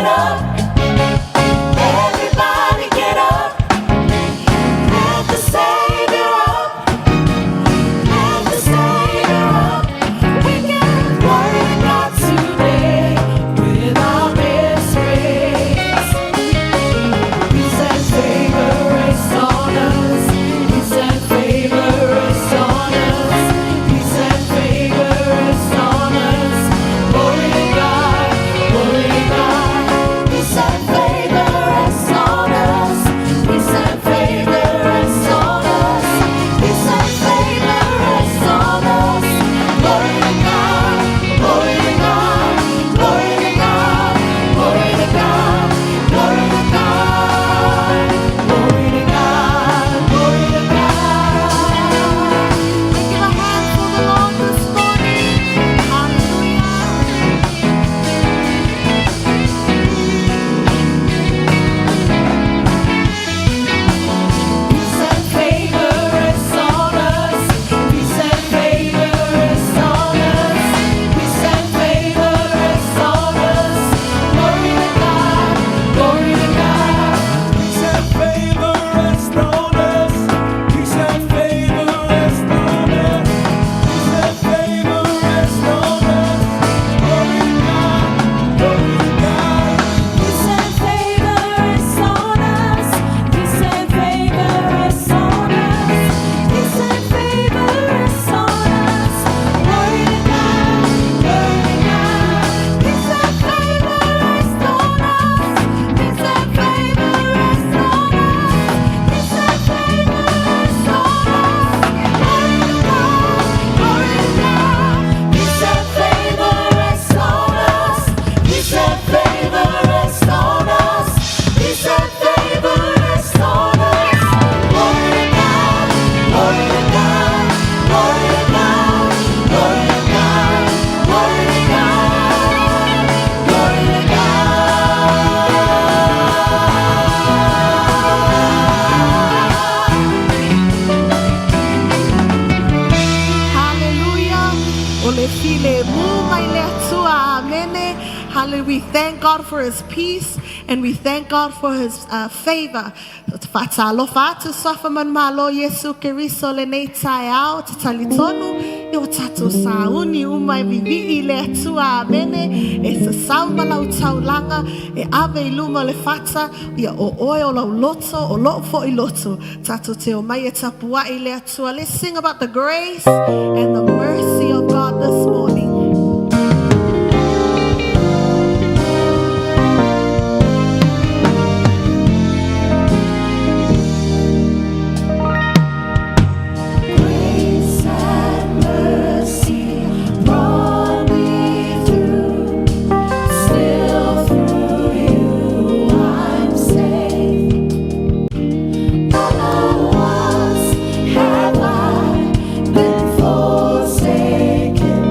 Get up. Everybody get up. Lift the Savior up. Lift the Savior up. We give glory to God today with our best praise. Peace and favor rest on us. Peace and favor rest on us. Peace and favor rest on us. Glory to God, glory to God. Peace and favor rest on us. Peace and favor rest on us. Peace and favor rest on us. Glory to God, glory to God, glory to God, glory to God, glory to God, glory to God, glory to God. Let's give a hand for the Lord this morning. Hallelujah. Peace and favor rests on us. Peace and favor rests on us. Peace and favor rests on us. Glory to God, glory to God. Peace and favor rest on us. Peace and favor rest on us. Peace and favor rest on us. Glory to God, glory to God. Peace and favor rests on us. Peace and favor rests on us. Peace and favor rests on us. Glory to God, glory to God. Peace and favor rests on us. Peace and favor rests on us. Peace and favor rests on us. Glory to God, glory to God. Peace and favor rests on us. Peace and favor rests on us. Peace and favor rests on us. Glory to God, glory to God, glory to God, glory to God, glory to God, glory to God. Hallelujah. O le filemu mai le Atua. Amene. Hallelujah. We thank God for his peace and we thank God for his favor. Faatalofa atu suafa manumalo Iesu Keriso lenei taeao te talitonu i o tatou sauni uma e vivii i le Atua. Amene. E sasau ma lau taulaga e ave i luma o le fata ia o oe o lau loto o loo fo'i loto. Tatou te omai e tapuai i le Atua. Let's sing about the grace and the mercy of God this morning. Grace and mercy brought me through. Still through you I'm safe. Not once have I been forsaken.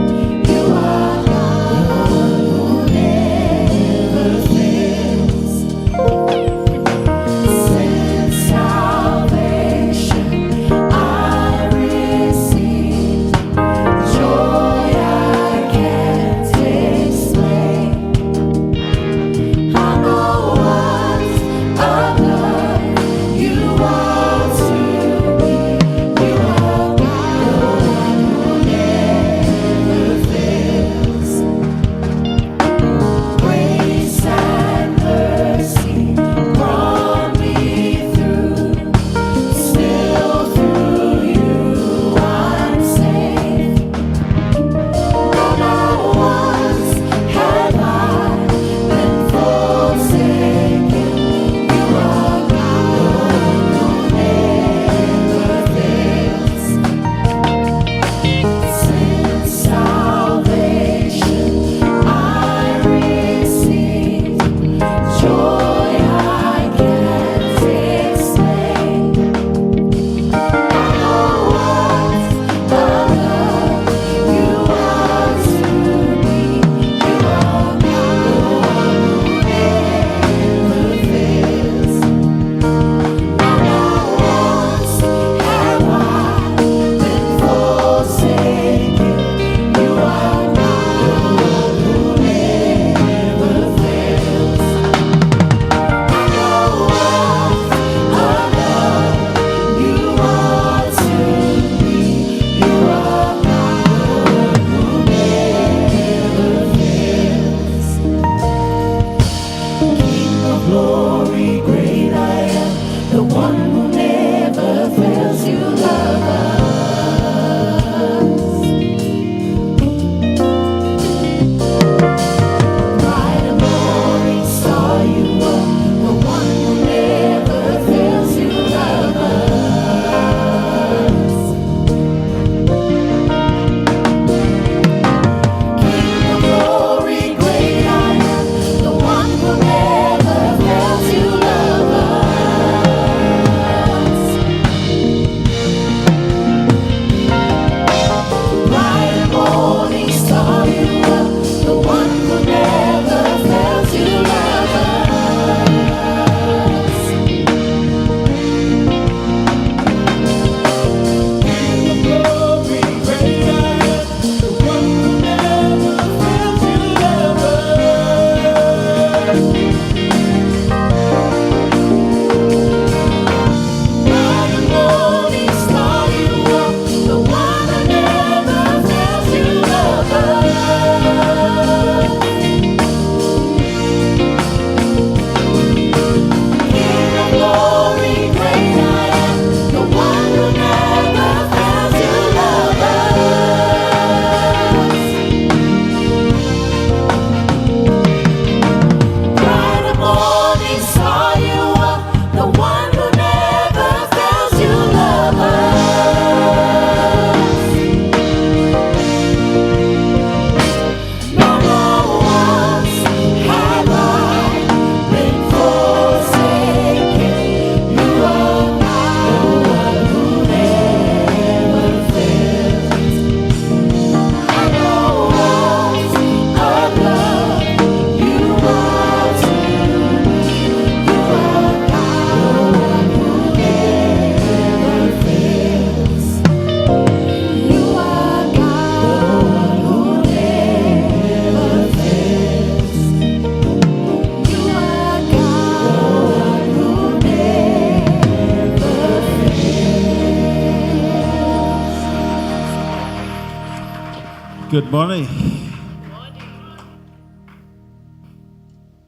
Good morning.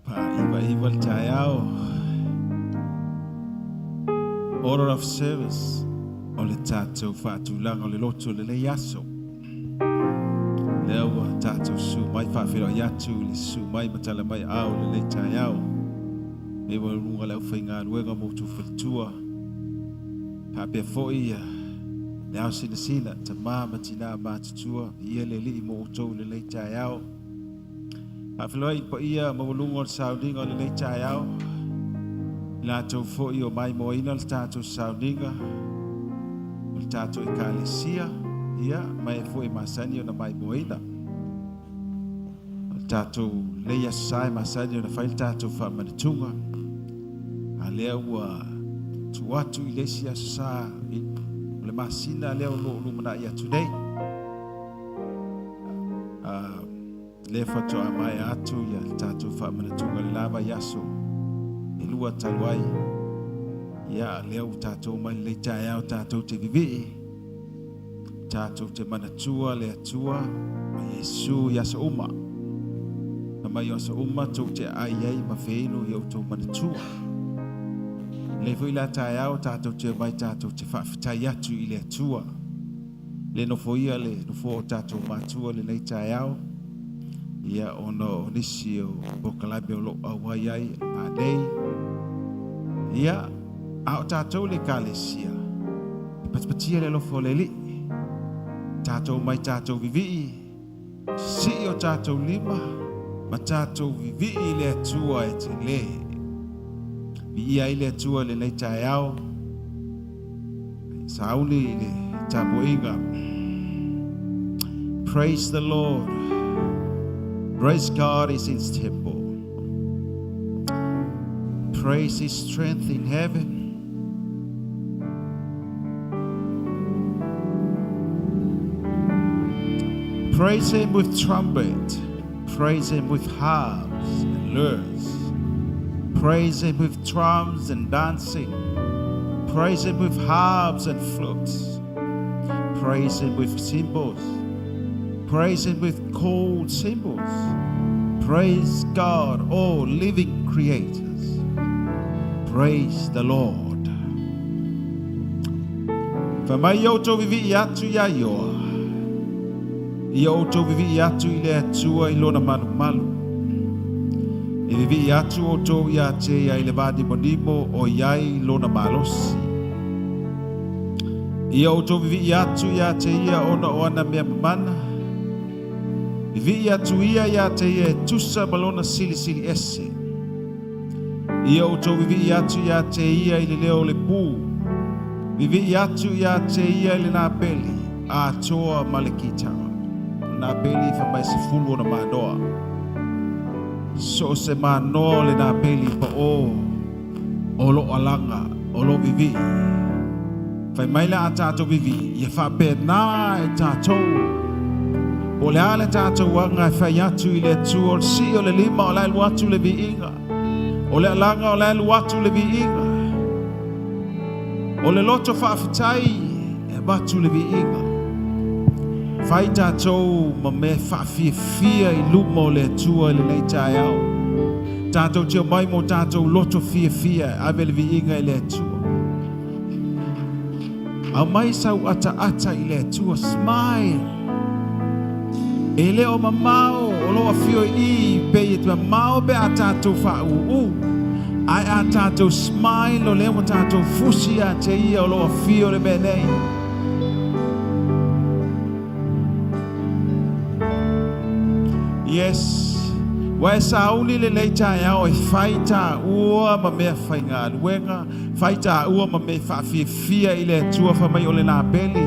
Pa'iva'iva le taeao. Order of service o le tatou faatulaga o le loto i lenei aso. Lea ua tatou susu mai faafeiloai atu i le susu mai ma tala mai aao i lenei taeao. Nei ua luga le aufaigaluega ma outou faletua. Faapea foi ia le ao sinasina, tama ma tina matutua, viia le Alii mo outou i lenei taeao. Faafeiloai i le paia maualuga o le sauniga o lenei taeao, i latou foi o maimoaina le tatou sauniga o le tatou Ekalesia, ia, ma e foi e masani ona maimoaina. O le tatou lenei Aso Sa e masani ona fai le tatou faamanatuga, a lea ua tuu atu i le isi Aso Sa o le masina lea o lo o lumanai atu nei. Lea faatoa maea atu ia le tatou faamanatuga i le la vaiaso e lua talu ai. Ia, lea ua tatou mai lenei taeao tatou te vivii, tatou te manatua le Atua ma Iesu i aso uma. Na mai o aso uma tou te aai ai ma feinu i outou manatua. Lea foi la taeao tatou te omai tatou te faafetai atu i le Atua. Le nofoia le nofoa o tatou matua lenei taeao, ia ona o nisi o polokalame o lo o auai ai anei. Ia, a o tatou le Ekalesia, e patipatia le alofa o le Alii. Tatou mai tatou vivii, sii o tatou lima, ma tatou vivii i le Atua e tele. Viia ai le Atua i lenei taeao. Sauni i le tapuaiga. Praise the Lord. Praise God is in his temple. Praise his strength in heaven. Praise him with trumpet. Praise him with harps and lyres. Praise him with drums and dancing. Praise him with harps and flutes. Praise him with cymbals. Praise him with gold cymbals. Praise God, all living creators. Praise the Lord. Fai mai ia outou vivii atu iā Ioa. Ia outou vivii atu i le Atua i lona malumalu. E vivii atu outou iā te ia i le vānimonimo o i ai lona malosi. Ia outou vivii atu iā te ia ona o ana mea mamana. Vivii atu ia iā te ia e tusa ma lona silisili ese. Ia outou vivii atu iā te ia i le leo o le pū. Vivii atu iā te ia i le napeli, atoa ma le kitara. O le napeli fai mai 10 ona manoa. So o se manoa o le napeli paʻō o lo alaga o lo vivii. Fai mai la a tatou vivii, ia faapena e tatou. Po o le a le tatou aga e fai atu i le Atua o le sii o le lima o la e alu atu le viiga. O le alaga o la e alu atu le viiga. O le loto faafetai e avatu le viiga. Fai tatou ma mea faafiafia i luma o le Atua i lenei taeao. Tatou te omai mo tatou loto fiafia e ave le viiga i le Atua. Aumai sau ataata i le Atua, smile. E le o mamao o lou afio i i pei e te mamao pe a tatou faaūū. Ae a tatou smile o lea ua tatou fusi ia te ia o lou afio le mea nei. Yes. Ua e sauni lenei taeao e fai taua ma mea faigaluega, fai taua ma mea faafiafia i le Atua fai mai o le napeli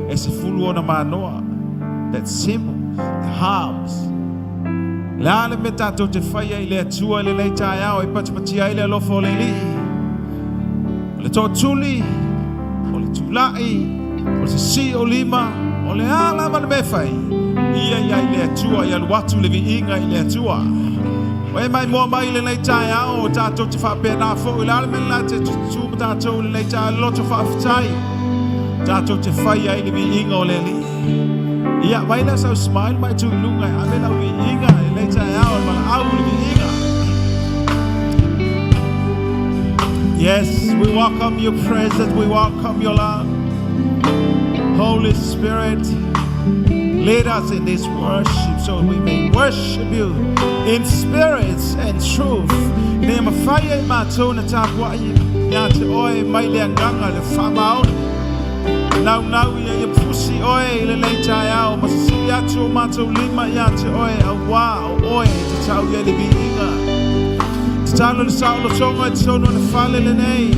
e 10 ona manoa. That symbols, the harps. Le a le mea tatou te faia i le Atua i lenei taeao e patipatia ai le alofa o le Alii. O le tootuli, o le tulai, o le sisii o lima, o le a lava le mea e fai, ia ia i le Atua, ia alu atu le viiga i le Atua. O e maimoa mai i lenei taeao, o tatou te faapena foi, o le a le mea le la te tutū ma tatou i lenei taeao, le loto faafetai, tatou te faia ai le viiga o le Alii. Ia, vai lea sau smile ma e tu i luga e ave lau viiga i lenei taeao o le valaau i le viiga. Yes, we welcome your presence. We welcome your love. Holy Spirit, lead us in this worship so we may worship you in spirit and truth. Ina ia mafai e matou ona tapuai ia te oe mai le agaga le faamaoni. Naunau ia ia pusi oe i lenei taeao ma sisii atu o matou lima ia te oe auā o oe e tatau i ai le viiga. Tatalo le saolotoga i totonu o le fale lenei.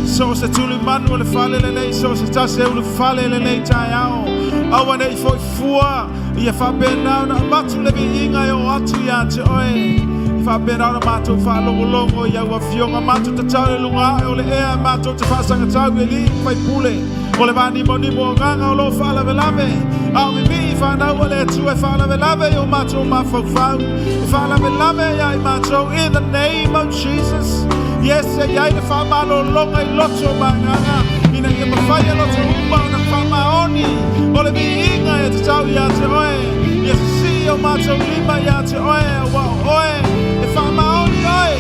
So o se tulimanu o le fale lenei, so o se tasi e ulufale i lenei taeao. Aua ne i foi fua, ia faapena ona avatu le viiga e oo atu ia te oe. Ia faapena ona matou faalogologo i au afioga, matou tatalo i luga ae o le ea, matou te faasagatau i alii ma faipule o le vanimonimo o agaga o lo o faalavelave, a o mimii fanau a le Atua e faalavelave i o matou mafaufau, e faalavelave ia i matou in the name of Jesus. Yes, e i ai le faamalologa i loto ma agaga, ina ia mafai e loto uma ona faamaoni o le viiga e tatau ia te oe. Ia sisii o matou lima ia te oe, auā o oe e faamaoni oe.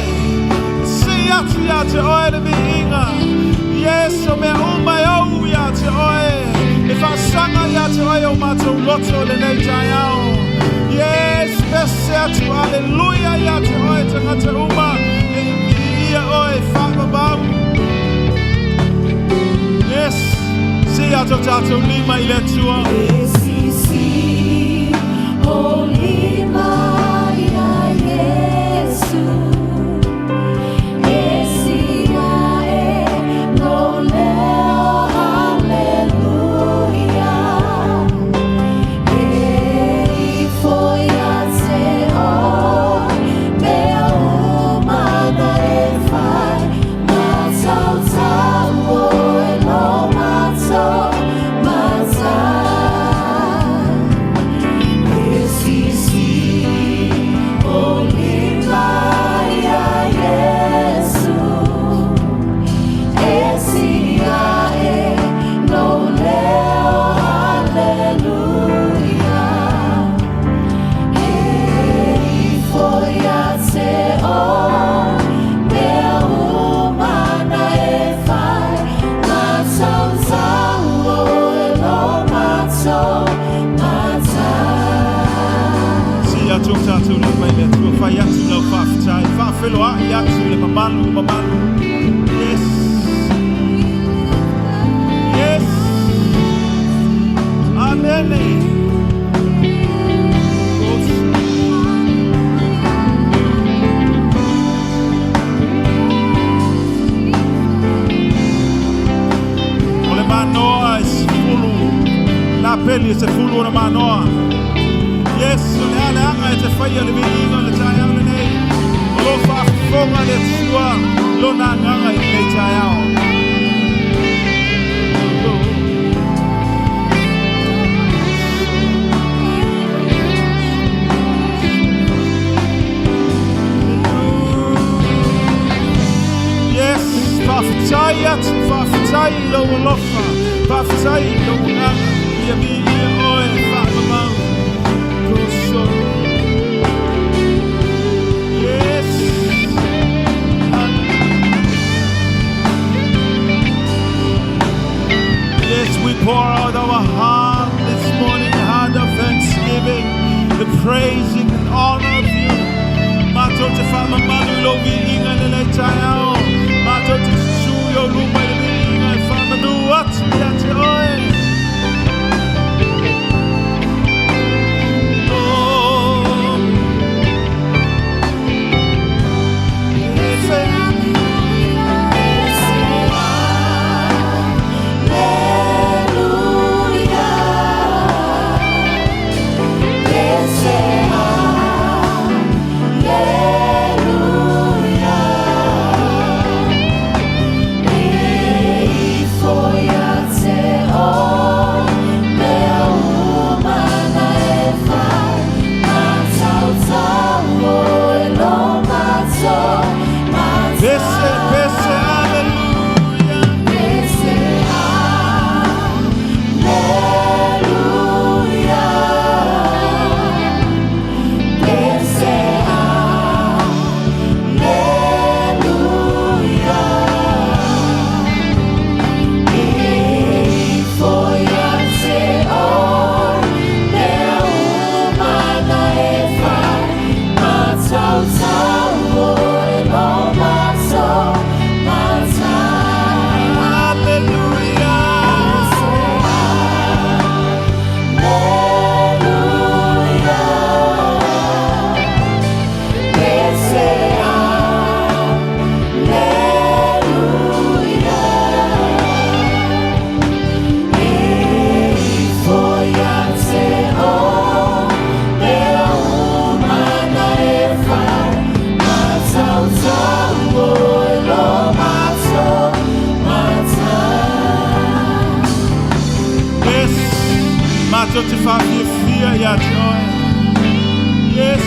Sisii atu ia te oe le viiga. Yes, o mea uma e ou ia te oe. E faasaga ia te oe o matou loto i lenei taeao. Yes, pese atu, aleluia ia te oe tagata uma. E viia oe faavavau. Yes, sii atu o tatou lima i le Atua. E sisii ou lima ia Iesu, e sii ae lou leo, haleluia. E ifo ia te oe, mea uma na e fai, matautau oe lo matou matai. E sisii ou lima ia Iesu, e sii ae lou leo, haleluia. E ifo ia te oe, mea uma na e fai, matautau oe lo matou matai. Sii atu o tatou lima i le Atua, fai atu lau faafetai, faafeiloai atu i le mamalu mamalu. Yes. Yes. Amene. Yes. O le manoa e 10 na peli e 10 ona manoa. Yes, o le a le aga e te faia le viiga o le taeao lenei. O lo faafofoga le Atua lona agaga i lenei taeao. Yes, faafetai atu, faafetai i lou alofa, faafetai i lou agaga, ia viia oe faamamau. Koso. Yes. Yes, we pour out our heart this morning, heart of thanksgiving, the praising and honor of you. Matou te faamamalu i lou viiga i lenei taeao. Matou te susu i ou luma i le viiga e faamanu atu ia te oe. Oh. Yes, Haleluia. Ese haleluia. te whawhiawhia i a te oe. Yes.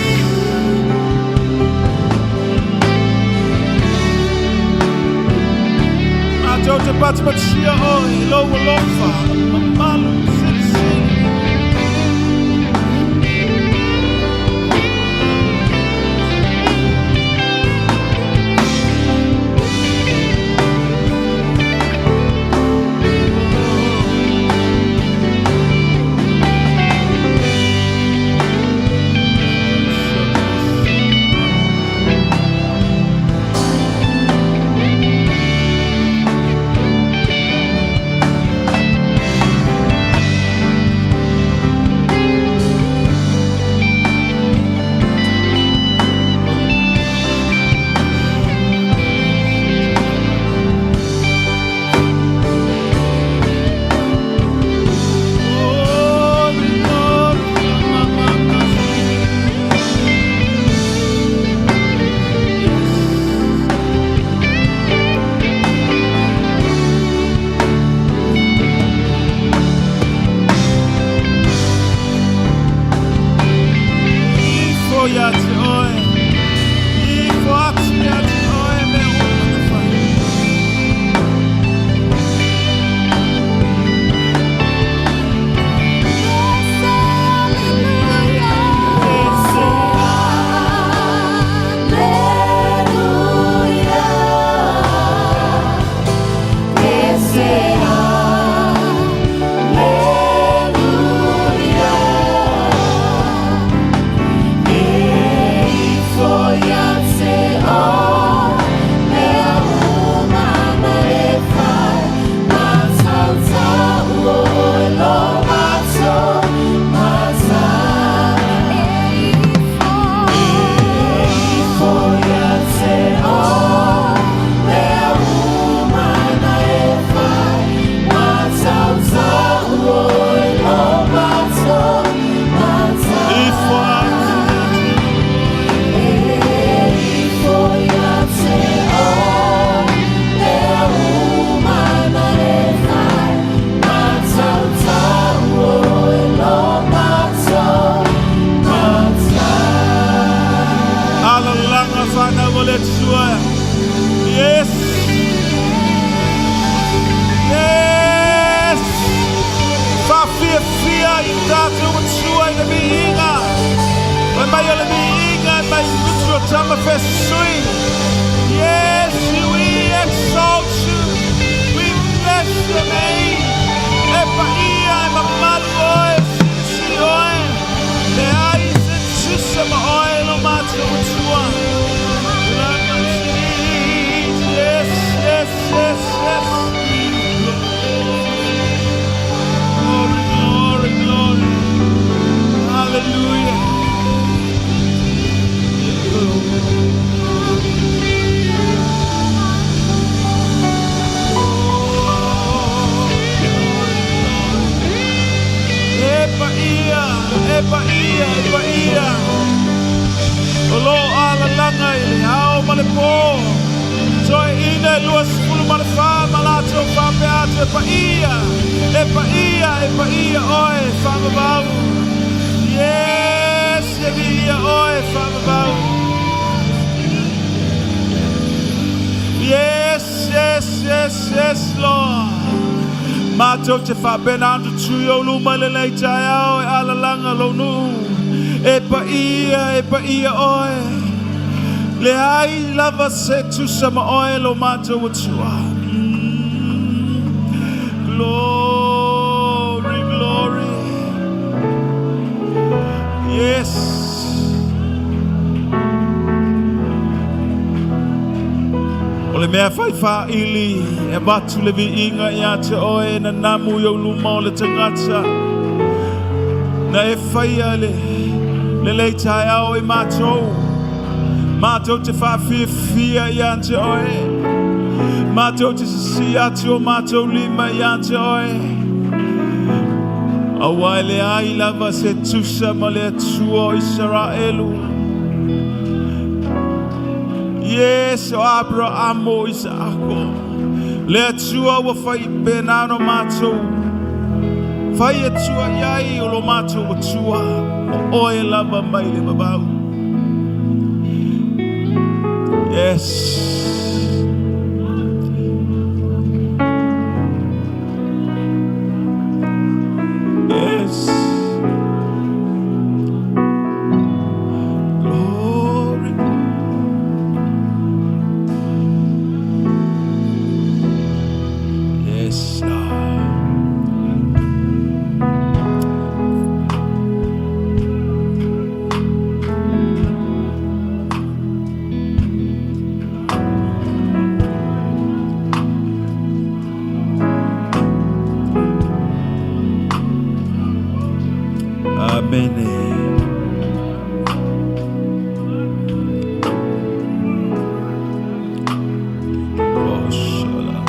Mātou te patupatia oe, lou alofa, mamalu, silisili. Ifo ia te oe. Ifo atu ia te oe me o mana whai. Ifo atu ia te Alalanga whanau o le Atua. Yes. Yes. Whawhiawhia i tātou Atua i le mihinga. Mai mai o le mihinga, mai mutu o tama whesui. Yes, we exalt you. We bless your name. E paia e mamalu oe, silisili oe. Le ai se tusa ma oe lo mātou Atua. Yes, yes, yes, yes. Glory, glory, glory. Hallelujah. E paia, e paia, e paia. O lo alalanga i le ao ma le pō. Toe ina e 24 ma latou faapea atu e paia, e paia, e paia oe whaamavau. Yes, e via oe whaamavau. Yes, yes, yes, yes, Lord. Mātou te whapena antu tui o luma le lei tai ao e alalanga lo nuu. E paia, e paia oe. Le ai lava se tusa ma oe lo mātou atua. Glory, glory. Yes. O le mea whai whaili, e batu le viinga ia te oe na namu i o luma o le tangata. Na e whaia le, le lei tai ao i mātou. Mātou te whawhiawhia ia te oe. Mātou te sisi atu o mātou lima ia te oe. Aua e le ai lava se tusa ma le Atua o Israelu. Yes, o Abrahamo Isaako. Le Atua ua whai penano mātou. Fai atua i ai o lo matou Atua, o oe lava mai le vavau. Yes. Yes. Glory. Yes, Lord. Amen. Oh, shala.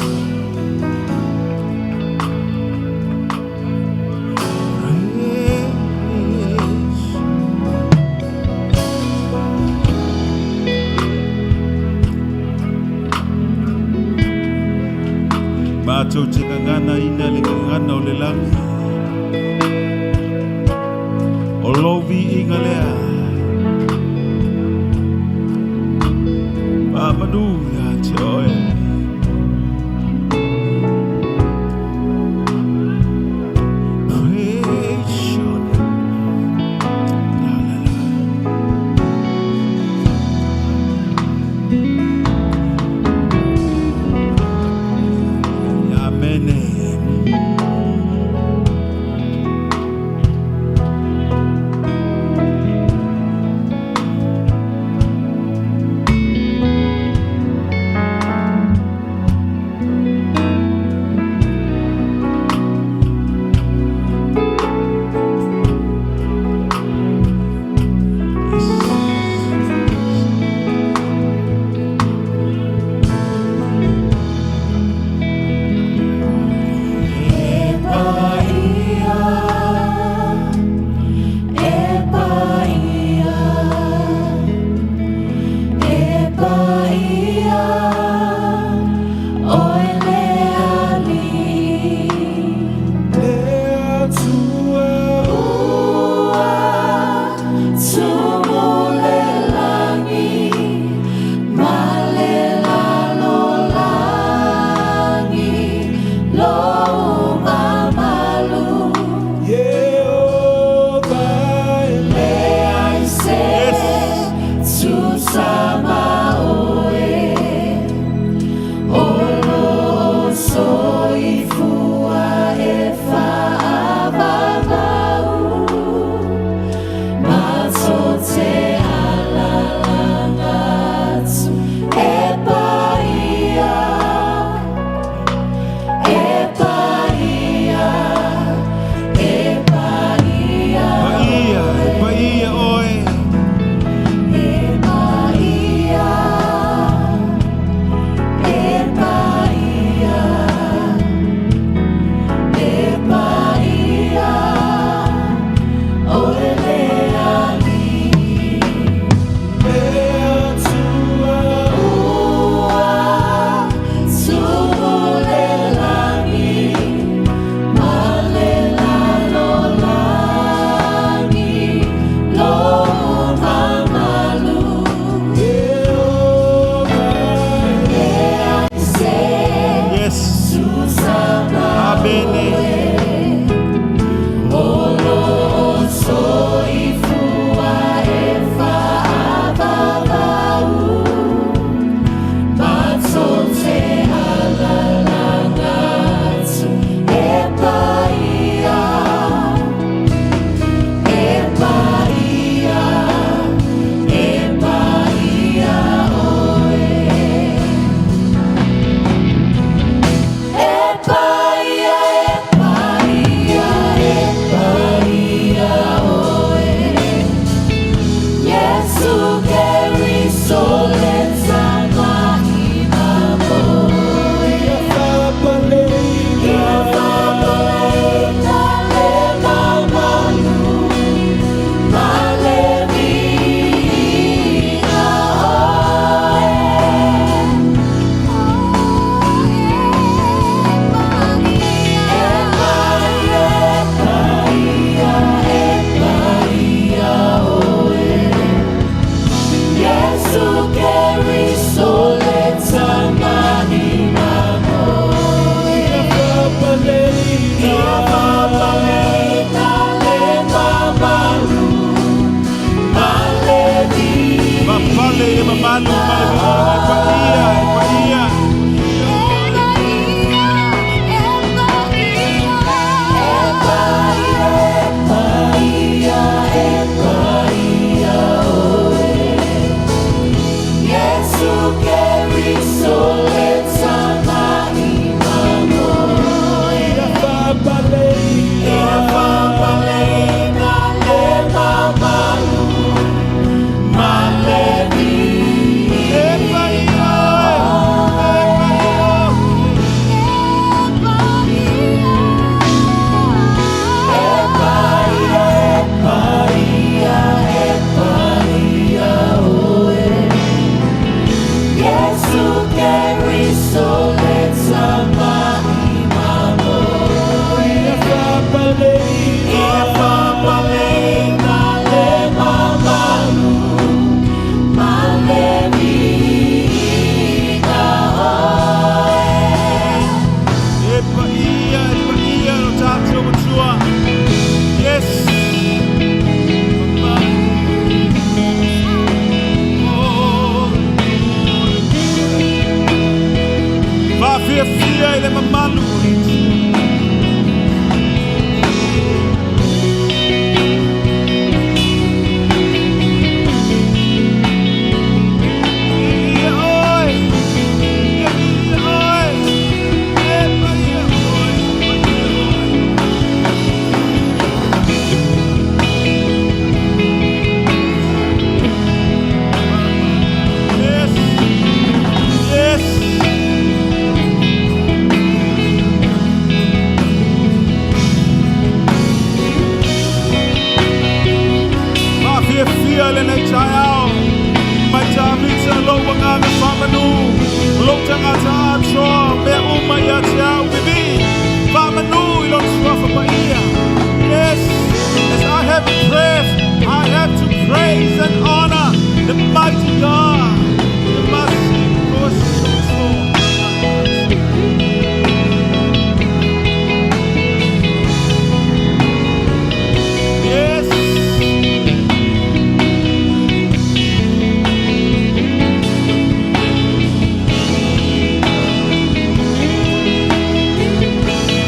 Praise. Matou te gagana ina le gagana o le lagi. O lou viiga lea. Faamanu ia te oe. Praise your name. La, la, la. Amen. Yes, as I have breath, I have to praise and honor the mighty God. The mercy, Yes.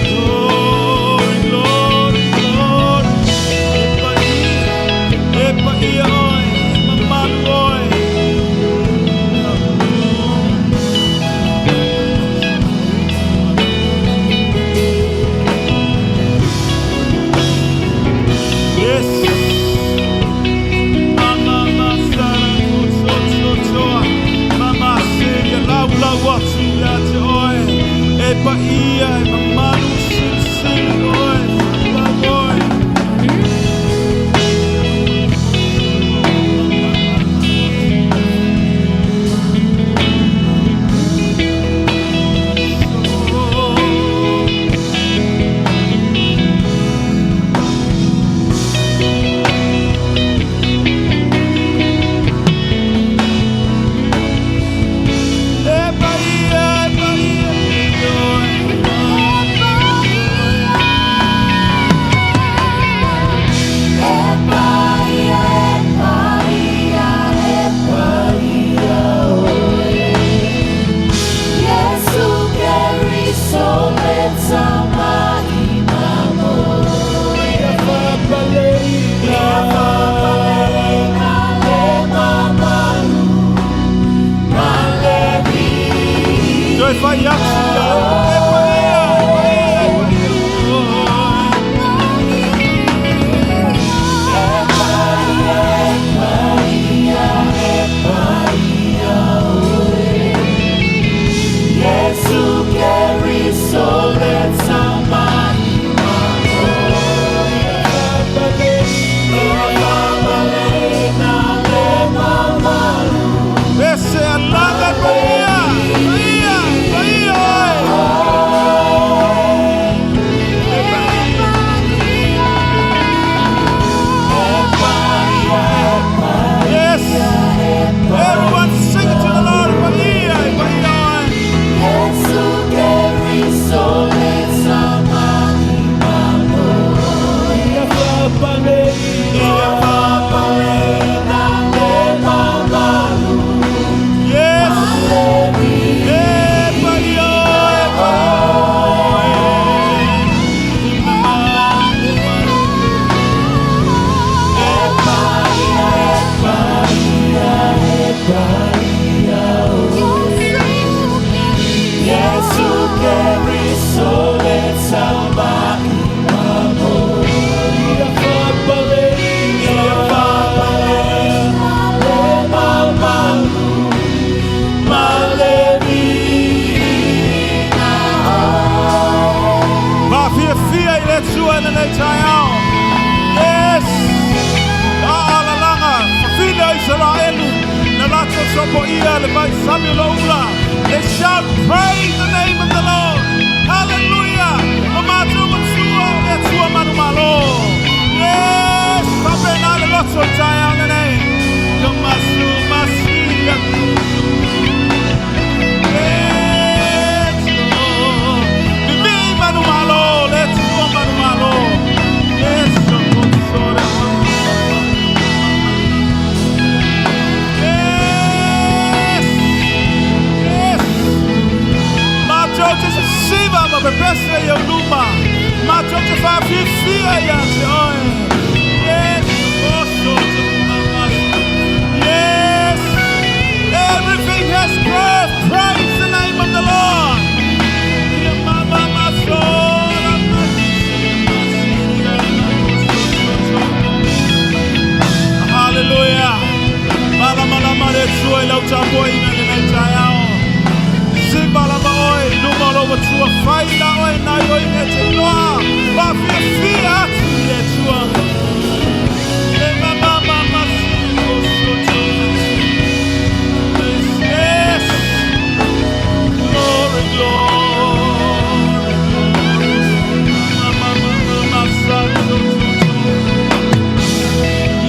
Glory, glory, glory. E paia oe, mamalu oe. Yes. Mama masara kutso tso tsoa. Mama seria lau lau atu ia te oe. E paia e mamalu silisili oe. Lau oe. Oh. E paia, e paia, oe. Toe whai atu ia. E paia, e paia, e paia, oe. Ese alaga e paia, paia, paia, oe. Yes. Everyone sing it to the Lord. Paia, paia, oe. Yes. Sopoia le vai sami o ula. They shout, praise the name of the Lord. Hallelujah. O mātou matua, o le Atua manumalo. Yes, whapena le loto tai au nei. Ka masu masia kusu. Yes, Lord. Vivi manumalo, le Atua manumalo. Yes, o konsore. Yes. Yes. Mātou te sisiva ma pepese i au luma. Mātou te whawhiwhia ia te oe. Yes, oso te Yes. Everything has breath. Praise the name of the Lord. Ia mama masora Hallelujah. Mala mala male tua i lau tāpua ina le nei tai ao. Simba lava oe, luma o lau Atua, fai la oe nai oi me te noa. Wha fia atu i le Atua. Le mama mama si o soto. Yes. Glory, glory, glory. Mama mama mama sa to to to.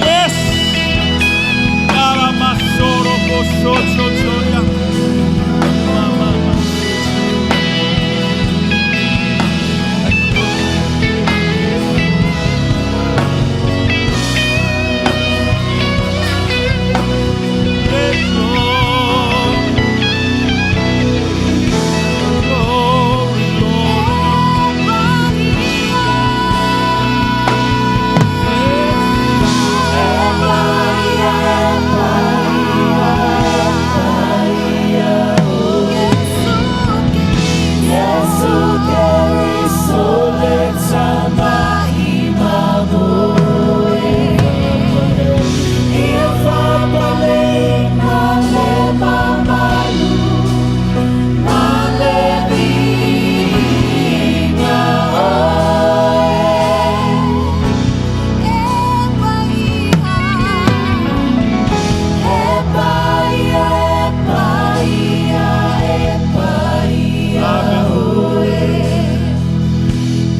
Yes. Karamasoro koso to to ya. Mama mama. Yes, Lord. Glory, glory.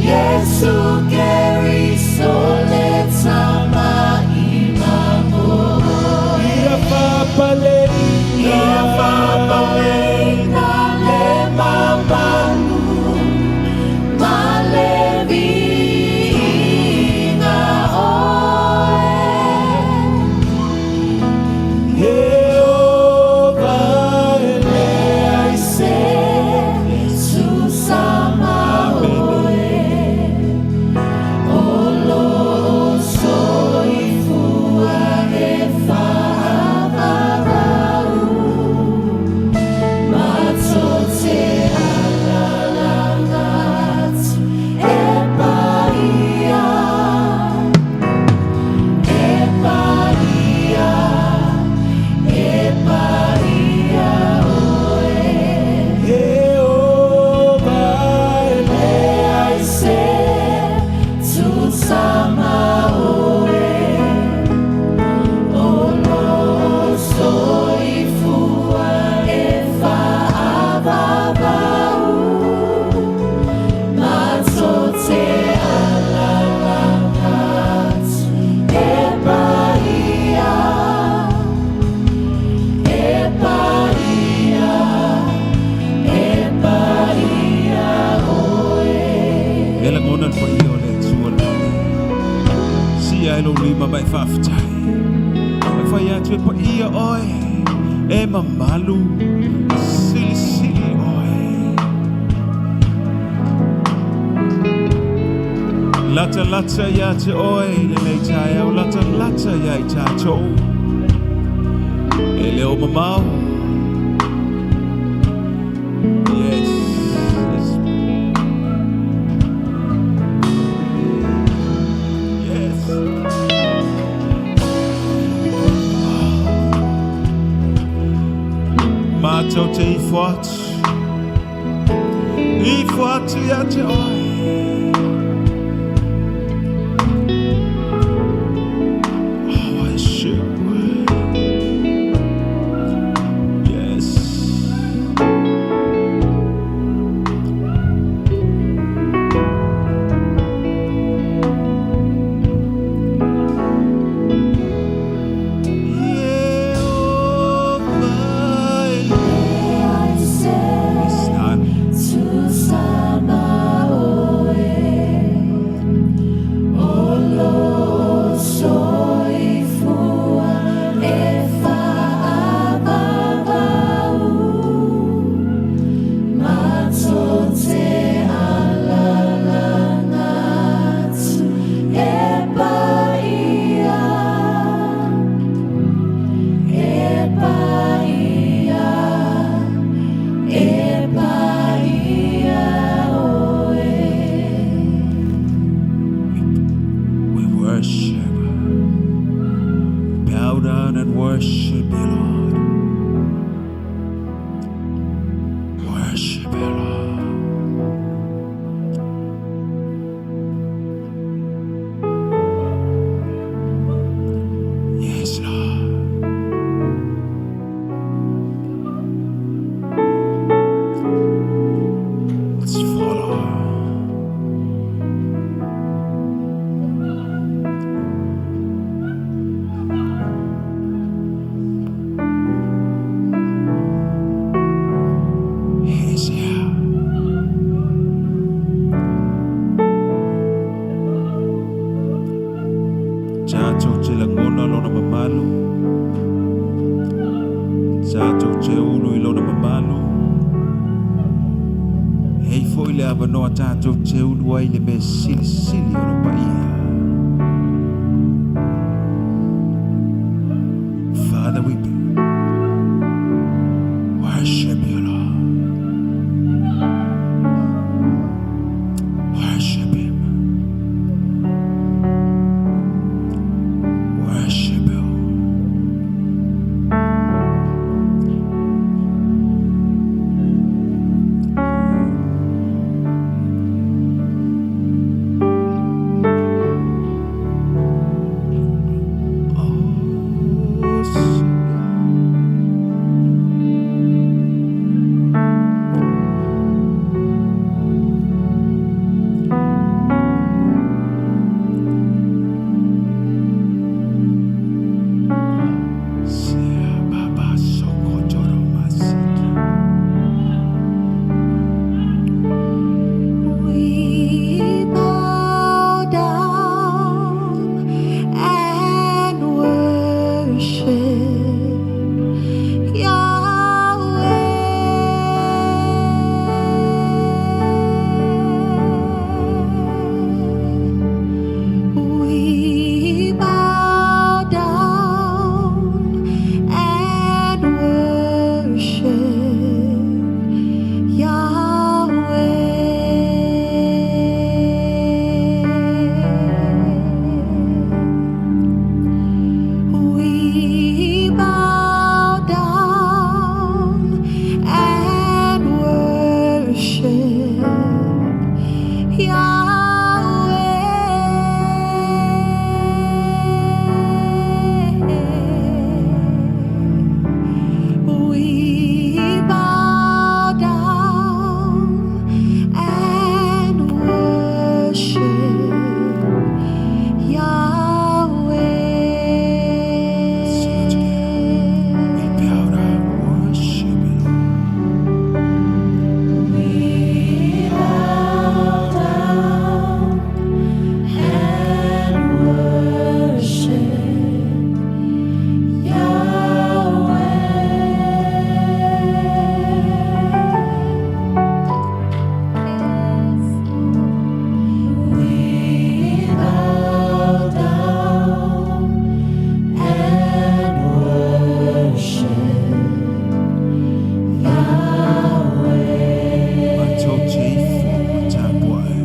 Yesu Kristo letama imamo Ia fapale Ia fapalena le mamalu ma le viiga oe. Jehovah Leai se susama oe o lo soifua e faavavau matou te alaala atu e paia e paia e paia oe. Jehovah Leai se susama oe o lo soifua e faavavau matou te alaala atu e paia e paia e paia oe. E lagona le paia o le Atua lani. Sia e lou lima ma e faafetai. E fai atu e paia oe. E mamalu. Silisili oe. Lata lata ia te oe le nei taeao. Lata lata ia i tātou. E leo mamao. Yes. Yes. Yes. Mātou te ifo atu. Ifo atu ia te oe. Oh, I shoot. tatou ulu i lona mamalu. E i ai foi le avanoa tatou te ulu ai le mea silisili ona paia. Father, we worship you, Lord. Worship him. Worship you. Oh, Senhor. Sia Baba Sokotoro Masika. We bow down and worship Yahweh. We bow down and worship Yahweh. We bow down and worship Yahweh. We bow down and worship Sing it together. We Yahweh. bow down, worship you, Lord. We bow down and worship Yahweh. We bow down and worship Yahweh. Matou te ifo matapuai.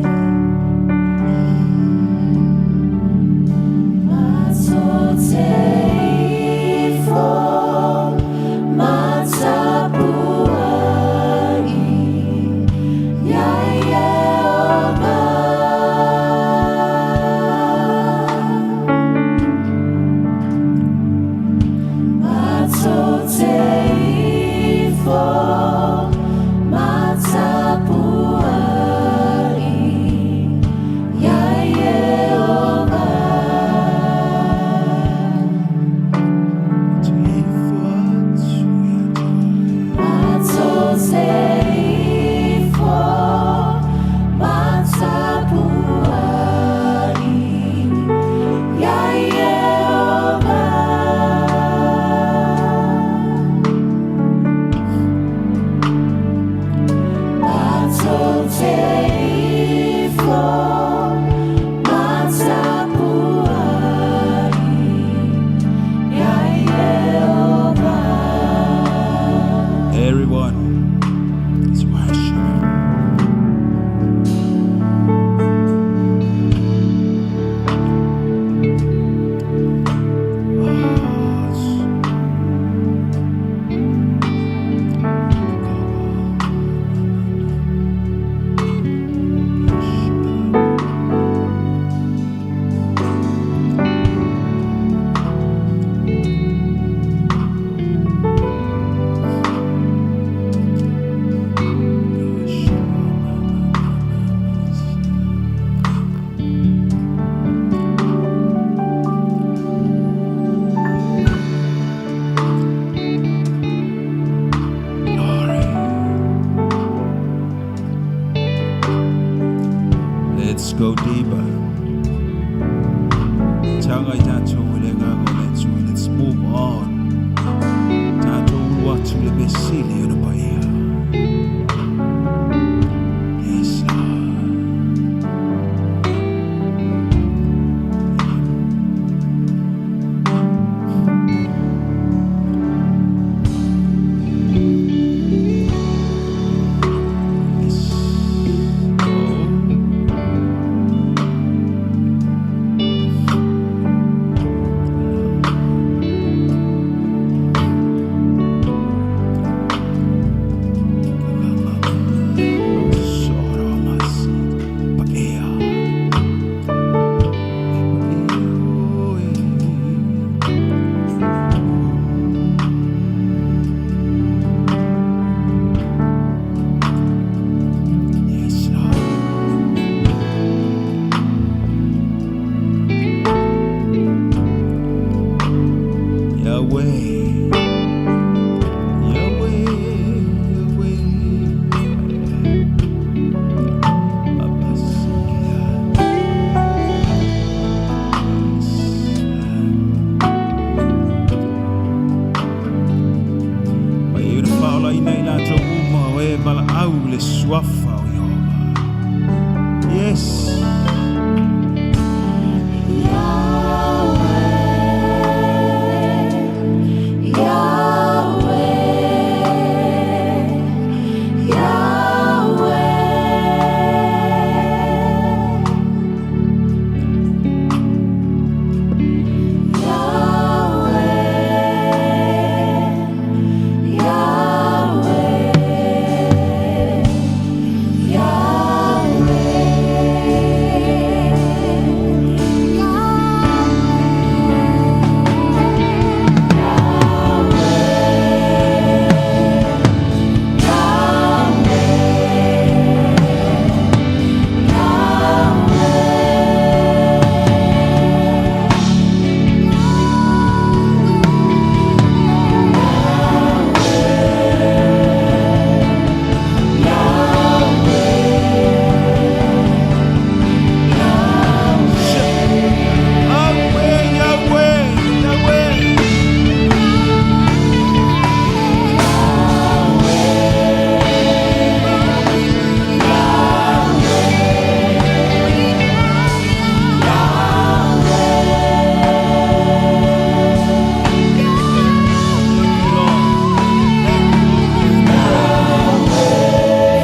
Matou te ifo matapuai ia Ieova. Matou te ifo matapuai ia Ieova. Te ifo atu ia te. Matou te ifo matapuai ia Ieova. Matou te ifo matapuai ia Ieova. Everyone is worshiping. Glory. Let's go deeper. Taga i tatou i le agaga o le Atua. Let's move on. Tatou ulu atu i le mea Faamaloina i latou uma o e valaau i le suafa o Ieova. Yes. Yahweh, Yahweh, Yahweh.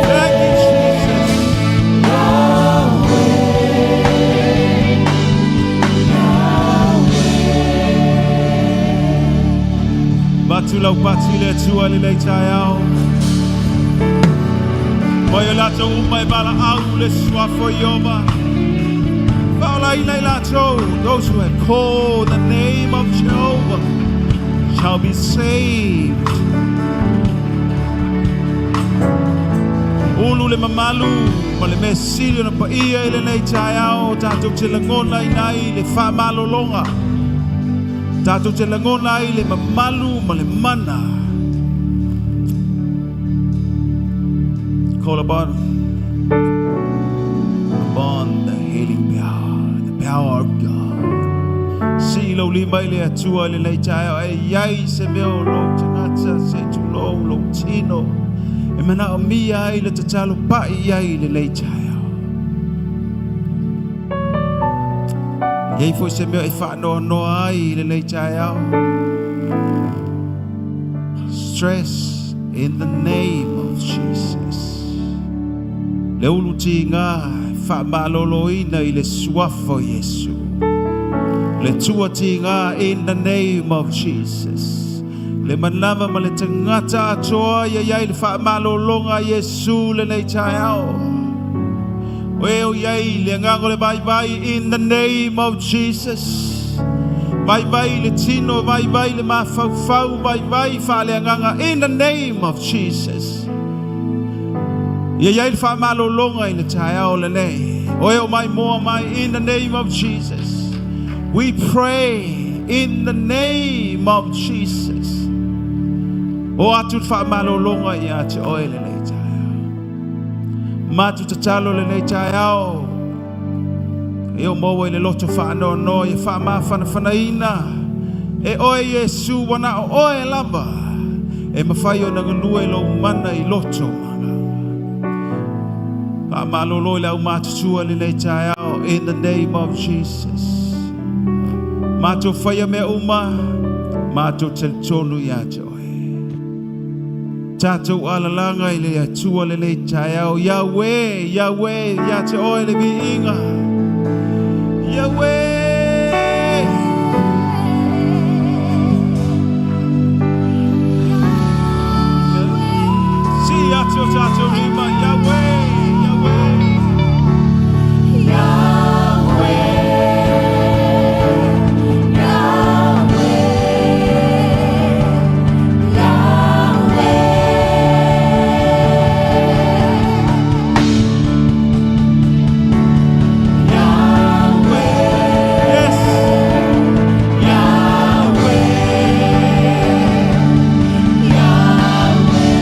Thank you, Jesus. Matu lau patu i le Atua i lenei taeao. Mai o latou uma e valaau i le suafa o Ieova. Faolaina i latou, those who have called the name of Jehovah shall be saved. Ulu le mamalu ma le mea sili ona paia i lenei taeao tatou te lagona ina ai le faamalologa. Tatou te lagona ai le mamalu ma le mana. Call upon the healing power, the power of God. Si lou lima i le Atua i lenei taeao e iai se mea o lou tagata se tulou lou tino e manaomia ai le tatalo pai i ai i lenei taeao. Iai foi se mea e faanoanoa ai i lenei taeao. Stress in the name of Jesus. Le ulu tiga faamaloloina i le suafa o Iesu. Le tua tiga in the name of Jesus. Le manava ma le tagata atoa ia iai le faamalologa a Iesu lenei taeao. O e o iai le agaga o le vaivai in the name of Jesus. Vaivai le tino, vaivai le mafaufau, vaivai faaleagaga in the name of Jesus. Ia iai le faamalologa i le taeao lenei. O e o mai moa mai in the name of Jesus. We pray in the name of Jesus. O atu le faamalologa ia te oe lenei taeao. Matu tatalo lenei taeao. E o maua i le loto faanoanoa ia faamafanafanaina. E oe Iesu wana o oe lava. E mafai ona galue i lou mana i loto magaga. Faamalolo i le aumatutua lenei taeao in the name of Jesus. Matou faia mea uma, matou talitonu ia te oe. Tatou alalaga i le Atua lenei taeao. Yahweh, Yahweh, ia te oe le viiga. Yahweh. Si atu o tatou lima, Yahweh, Yahweh. Yahweh, Yahweh, Yahweh, Yahweh, Yes. Yahweh, Yahweh.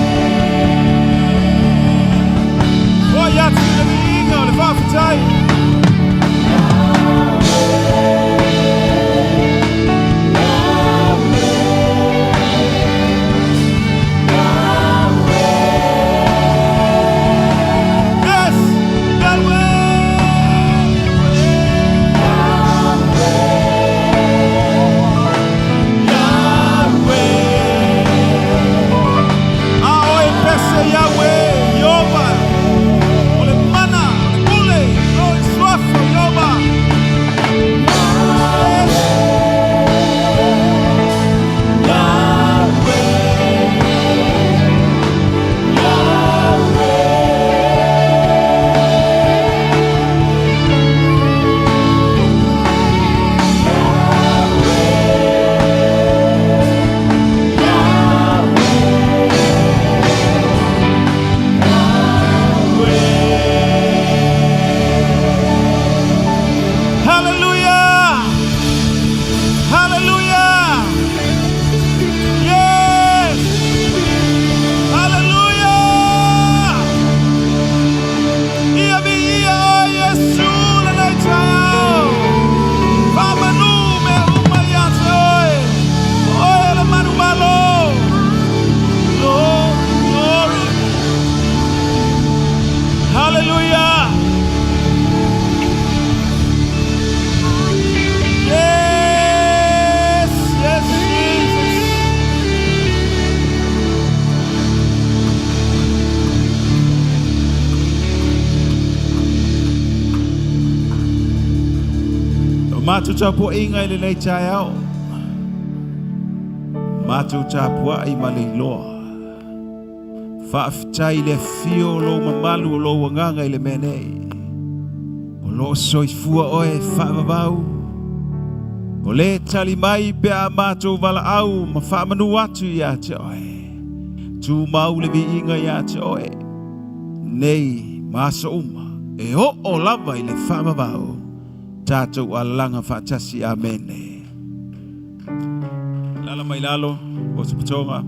matou tapuaiga i lenei taeao, matou tapuai ma le iloa. Faafetai i le afio o lou mamalu o lou agaga i le mea nei. O lo o soifua oe faavavau. O le tali mai pe a matou valaau ma faamanu atu ia te oe. Tumau le viiga ia te oe. Nei ma aso uma. E oo lava i le faavavau. Tatou alaga faatasi. Amene. Lala mai lalo o se patoga.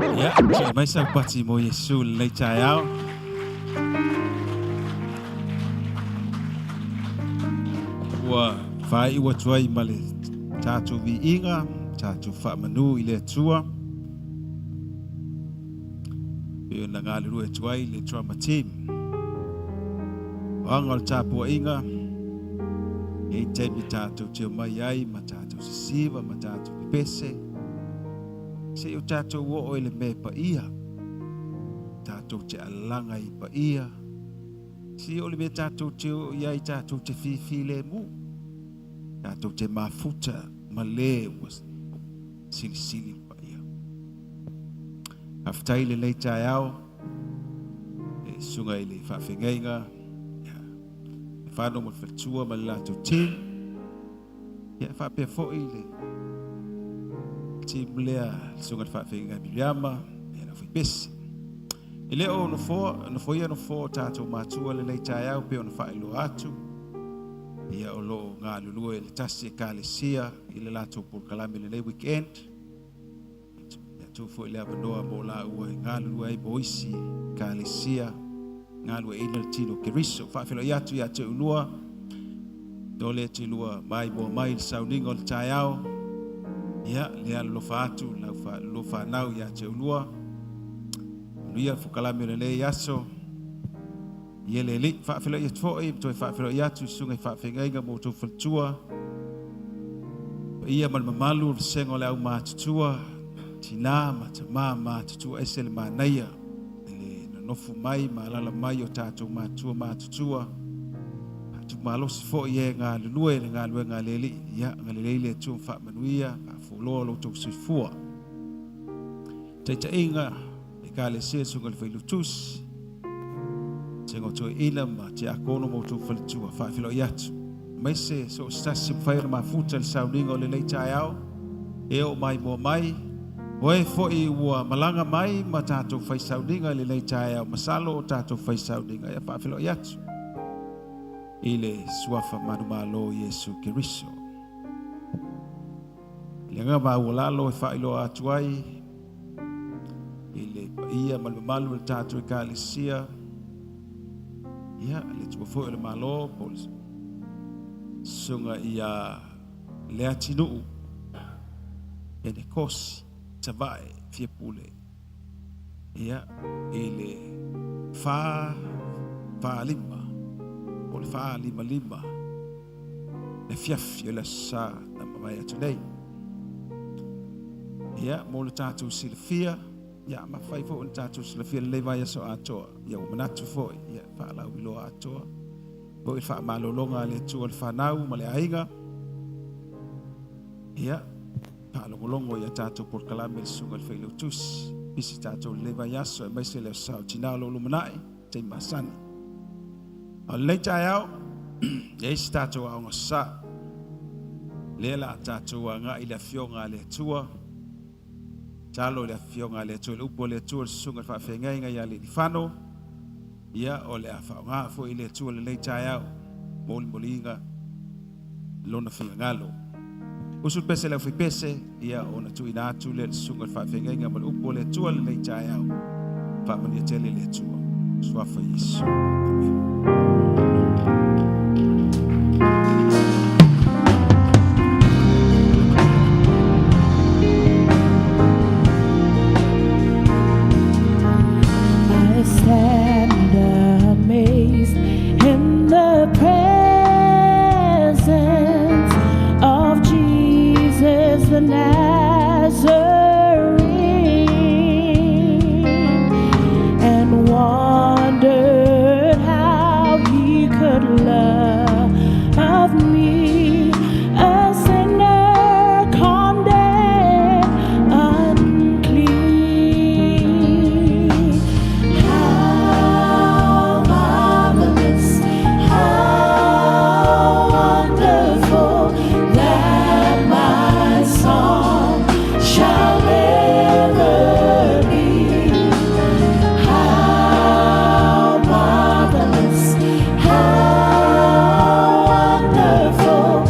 Ia, tui mai sau pati mo Iesu lenei taeao. Ua faaiu atu ai ma le tatou viiga, tatou faamanu i le Atua. Pei ona galulue atu ai le drama team. O aga o le tapuaiga, e i taimi tatou te omai ai ma tatou sisiva ma tatou pepese, se i o tatou oo i le mea paia, tatou te alaga i paia, se i oo i le mea tatou te oo i ai tatou te fifilemu, tatou te mafuta ma le ua silisili le paia. Faafetai i lenei taeao, e susuga i le faafeagaiga, ia, le whānau ma le faletua ma le latou team. Ia, faapea foi le team lea, le susuga i le faafeagaiga Miriama, ia, le aufaipese. E le o nofoa, nofoia nofoa o tatou matua lenei taeao pei ona faailoa atu. Ia, o lo o galulue le tasi ekalesia i le latou polokalame lenei weekend. Ia tuu foi le avanoa mo laua e galulue ai mo isi ekalesia, galueaiina le tino o Keriso. Faafeiloai atu ia te oulua, tole te lua maimoa mai i le sauniga o le taeao. Ia, le alolofa atu lau lua fanau ia te oulua. Manuia le fokalame o lenei aso. Ia le Alii, faafeiloai atu foi, ma toe faafeiloai atu i susuga i faafeagaiga ma outou faletua, paia ma le mamalu o le vasega o le au matutua, tina ma tama matutua, ese le manaia i le nonofo mai ma alala mai o tatou matua matutua, faatumalosi foi e galulue i le galuega a le Alii. Ia, agalelei le Atua ma faamanuia, faafualoa lo outou soifua. Taitaiga Ekalesia susuga i le Failautusi, Vasega o Toeaina ma Tiakono ma outou faletua, faafeiloai atu. Aemaise so o se tasi e mafai ona mafuta i le sauniga o lenei taeao, e oo maimoa mai, o e foi ua malaga mai ma tatou fai sauniga i lenei taeao, masalo o tatou fai sauniga, ia faafeiloai atu i le suafa manumalo o Iesu Keriso. I le agaga maualalo e faailoa atu ai i le paia ma le mamalu o le tatou Ekalesia, ia, le Atua foi o le Malo, po o le Susuga ia Leatinuu Enekosi Tavae Fiapule, ia, i le 4 4 5, po o le 4 5 5, le afiafi o le Aso Sa na mavae atu nei. Ia, mo le tatou silafia, ia, ma fai foi o le tatou silafia lenei vaiaso atoa, ia, ua manatu foi, ia, faalauiloa atoa, foi le faamalologa a le Atua i le fanau ma le aiga, ia, faalogologo i a tatou polokalame le susuga i le Failautusi, pisi tatou lenei vaiaso, aemaise le Aso Sa o Tina o lo o lumanai, taimi masani. A o lenei taeao, e i ai se tatou aoga sa. Lea la a tatou agai i le Afioga a le Atua. Talo i le Afioga a le Atua, i le upu a le Atua, le susuga i le faafeagaiga ia Lealifano. Ia, o le a faaaoga foi e le Atua lenei taeao, molimoliga lona finagalo. Usu le pese le aufaipese, ia ona tuuina atu lea i le susuga i le faafeagaiga ma le upu a le Atua lenei taeao. Faamanuia tele le Atua. Suafa Iesu. Amene. I stand amazed in the presence of Jesus the Nazarene and wondered how he could love me, a sinner condemned unclean. How marvelous, how wonderful that my song shall ever be. How marvelous, how wonderful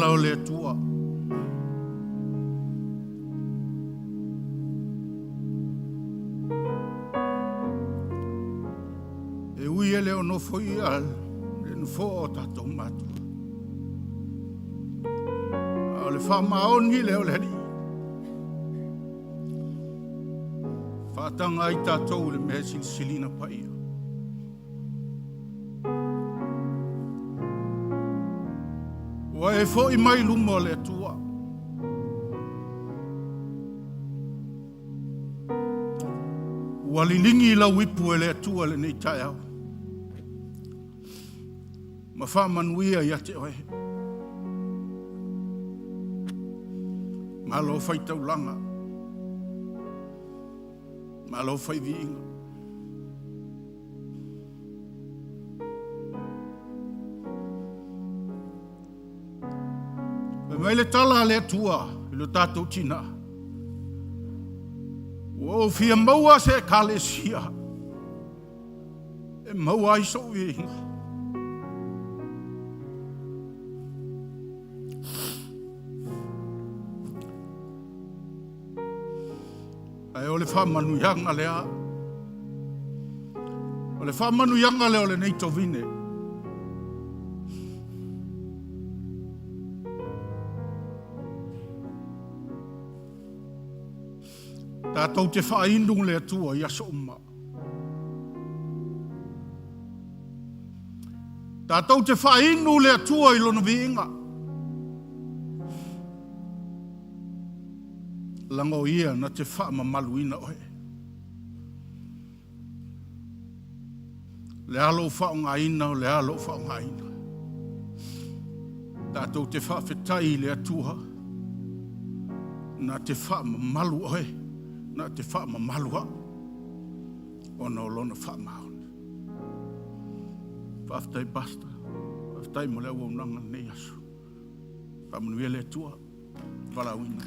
tala o le Atua. E ui e le o nofoia le nofoa o tatou matua. A o le faamaoni lea o le Alii. Faataga ai tatou i le mea e silisilina paia. Ua e foi mai luma o le Atua. Ua liligi lau ipu e le Atua lenei taeao ma faamanuia ia te oe. Malo fai taulaga, malo fai viiga. Fai mai le tala a le Atua i lo tatou tina, ua ou fia maua se ekalesia e maua ai sou viiga. Ae o le faamanuiaga lea, o le faamanuiaga lea o lenei tovine. Tatou te faainu le Atua i aso uma. Tatou te faainu le Atua i lona viiga. Laga o ia na te faamamaluina oe. Le a lou faaaogaina, o le a lou faaaogaina. Tatou te faafetai i le Atua na te faamamalu oe, na te faamamalu au, ona o lona faamaoni. Faafetai Pastor, faafetai mo le auaunaga lenei aso. Faamanuia le Atua. Valaauina.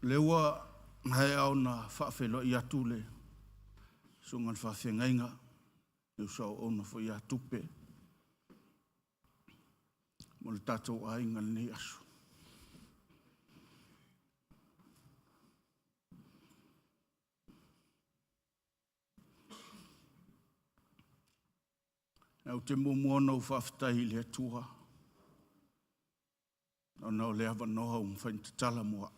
Lea ua maea ona faafeiloai atu le susuga i le faafeagaiga, le uso auauna foi ia Tupe, mo le tatou aiga i lenei aso. Ou te muamua ona ou faafetai i le Atua ona o le avanoa ua mafai ona tatala mo au.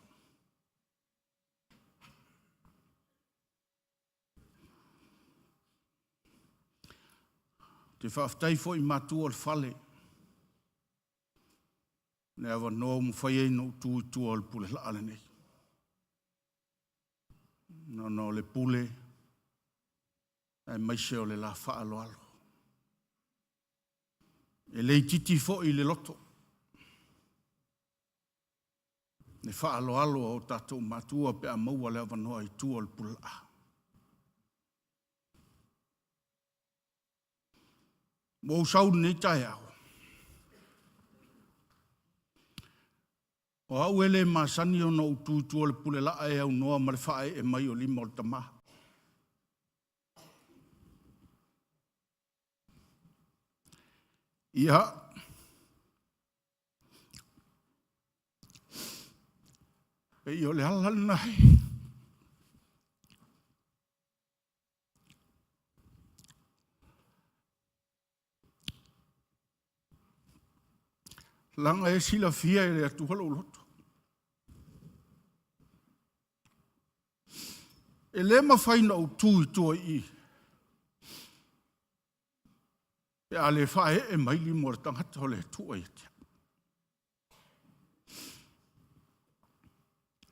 Ou te faafetai foi i matua o le fale, le avanoa ua mafai ai ona ou tu i tua o le pule laa lenei. Ona o le pule aemaise o le la faaaloalo. E le itiiti foi le loto, le faaaloalo a o tatou matua pe a maua le avanoa i tua o le pule laa. Ua ou sau i lenei taeao, o au e le masani ona ou tu i tua o le pule laa e aunoa ma le faaee mai o lima o le tama. Ia, pei o le ala lena. Laga e silafia e le Atua lou loto. E le mafai na ou tu i tua i i. Pe a le faaee mai lima o le tagata o le Atua ia te au.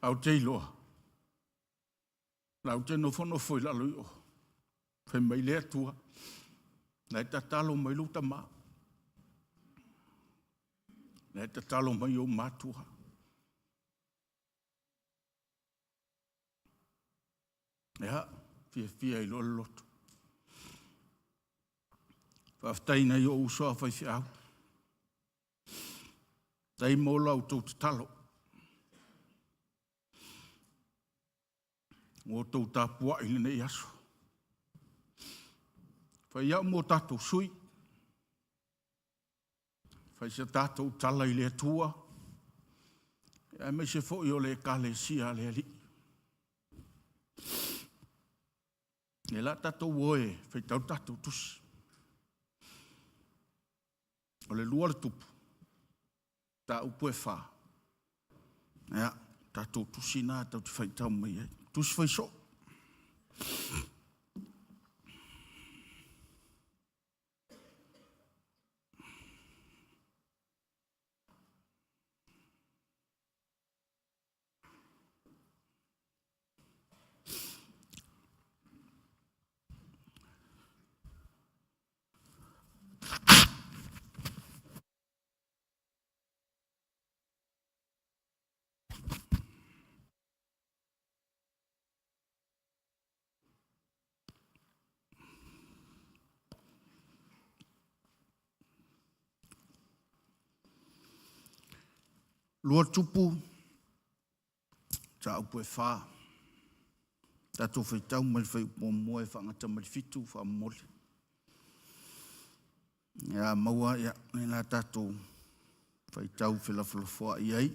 Ae ou te iloa, la ou te nofonofo i lalo i o. Fai mai le Atua, la e tatalo mai lou tama. La e tatalo mai ou matua. Ia, fiafia ai loa le loto. Faafetai i nai ou uso a faifeau. Tai mo la outou tatalo. Ua outou tapuai i lenei aso. Fai au mo tatou sui. Fai se tatou tala i le Atua. Aemaise foi o le Ekalesia a le Alii. E la tatou o e faitau le tatou tusi. O le lua le tupu, mataupu e fa. Ia, tatou tusi na tatou te faitau mai ai. Tusi fai soo. Lua tupu, mataupu e fa. Tatou faitau mai le fuaiupu muamua e faagata mai le fitu faamomoli. Ia maua ia le la tatou faitau felafolafoai ai.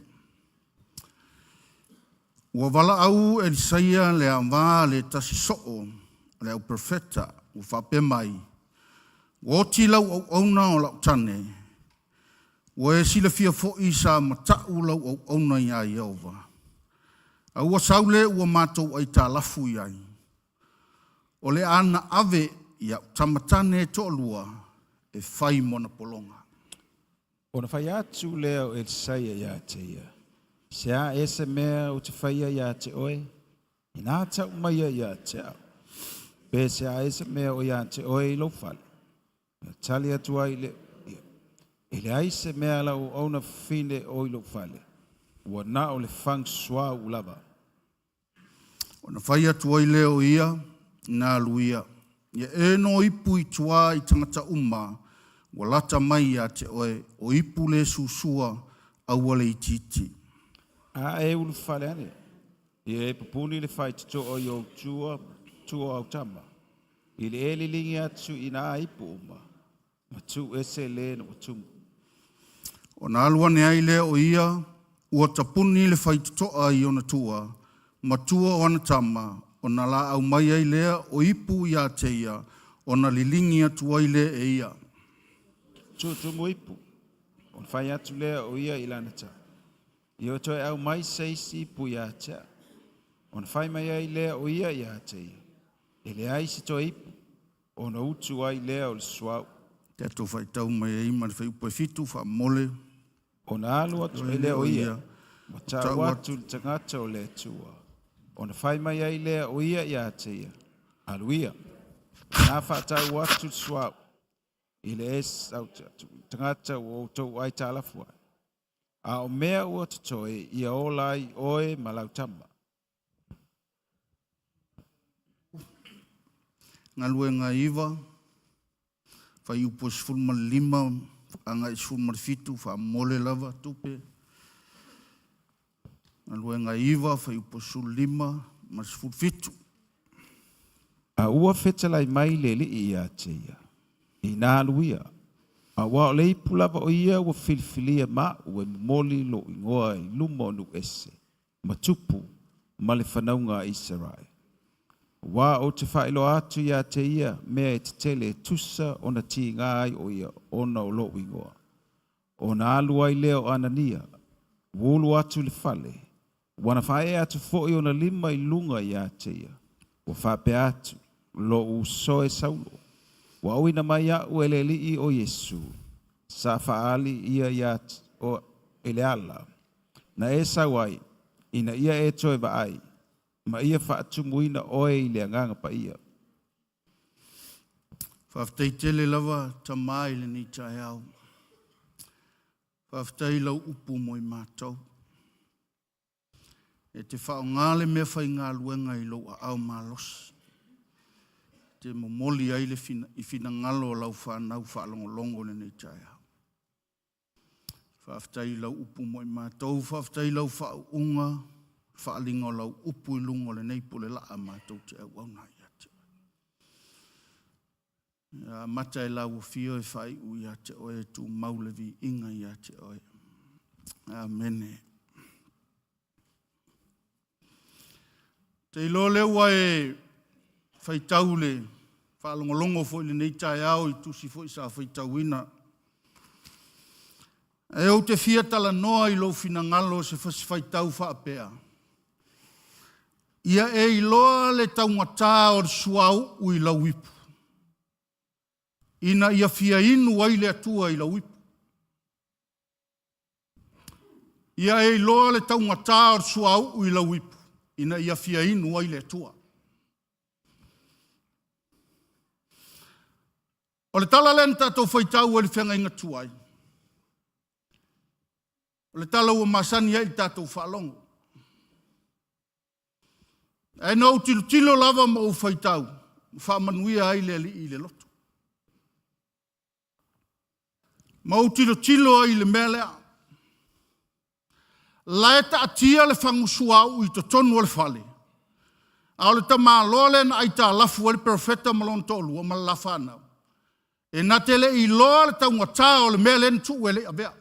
Ua valaau Elisaia le avā le tasi soo o le au profeta ua faapea mai, Ua oti lau auauna o lau tane, ua e silafia foi sa mata'u lau auauna iā Ieova. A ua sau le ua matou aitalafu i ai, o le a na ave i a'u tama tane e toalua e fai mo ana pologa. Ona fai atu lea o Elisaia iā te ia, Se a ea se mea ou te faia iā te oe? Inā tau mai ia iā te au. Pe se a ea se mea o iā te oe i lou fale? Na tali atu ai le ia, E leai se mea a lau auauna fafine o i lou fale, ua na o le fag suauu lava. Ona fai atu ai lea o ia, Na alu ia, ia e no ipu i tua i tagata uma ua lata mai ia te oe, o ipu le susua, aua le itiiti. A e ulufale ane, ia e pupuni le faitotoa i ou tua, tua o au tama, i le e liligi atu i nā ipu uma, ma tuu ese le na ua tumu. Ona alu ane ai lea o ia, ua tapuni le faitotoa i ona tua, ma tua o ana tama, ona laau mai ai lea o ipu ia te ia, ona liligi atu ai lea e ia. Tutumu ipu, ona fai atu lea o ia i lana tama, Ia o toe aumai se isi ipu ia te au. Ona fai mai ai lea o ia ia te ia, E leai se toe ipu, ona utu ai lea o le suauu. Tatou faitau mai ai ma le fuaiupu e fitu, faamomole. Ona alu atu ai lea o ia, ua tau atu i le tagata o le Atua. Ona fai mai ai lea o ia ia te ia, Alu ia, na faatau atu le suauu i le au tagata ua outou aitalafu ai. A o mea ua totoe, ia ola ai oe ma lau tama. Galuega iva, fuaiupu e 15 agai 17, faamomole lava tupe. Galuega iva, fuaiupu 15 ma le 17. A ua fetalai mai le Alii ia te ia, Inā alu ia, aua o le ipu lava o ia ua filifilia ma au e momoli lou igoa i luma o nuu ese, ma tupu, ma le fanauga a Isarae. Aua ou te faailoa atu ia te ia mea e tetele e tusa ona tiga ai o ia ona o lou igoa. Ona alu ai lea o Anania, ua ulu atu i le fale, ua na faaee atu foi ona lima i luga ia te ia, ua faapea atu, Lou uso e Saulo, ua auina mai au e le Alii o Iesu, sa faaali ia ia oe i le ala na e sau ai, ina ia e toe vaai, ma ia faatumuina oe i le Agaga Paia. Faafetai tele lava Tama i lenei taeao. Faafetai i lau upu mo i matou. E te faaaoga le mea faigaluega i lou aao malosi. Te momoli ai le fina, i finagalo o lau fanau faalogologo i lenei taeao. Faafetai i lau upu mo i matou, faafetai i lau faauuga, faaaliga o lau upu i luga o lenei pule laa matou te auauna ai ia te oe. Ia amata e lau afio e faaiu ia te oe e tumau le viiga ia te oe. Amene. Te iloa lea ua e faitau le faalogologo foi i lenei taeao i tusi foi sa faitauina. Ae ou te fia talanoa i lou finagalo se fasi faitau faapea. Ia e iloa le taugatā o le suauu i lau ipu, ina ia fia inu ai le Atua i lau ipu. Ia e iloa le taugatā o le suauu i lau ipu, ina ia fia inu ai le Atua. O le tala lea na tatou faitau ai i le feagaiga tuai, o le tala ua masani ai i le tatou faalogo. Ae na ou tilotilo lava ma ou faitau, ma faamanuia ai le Alii i le loto. Ma ou tilotilo ai i le mea lea. La e taatia le fagu suauu i totonu o le fale, a o le tamaloa lea na aitalafu ai le perofeta ma lona toalua ma le la fanau, e na te le i iloa le taugatā o le mea lea na tuu e le i avea.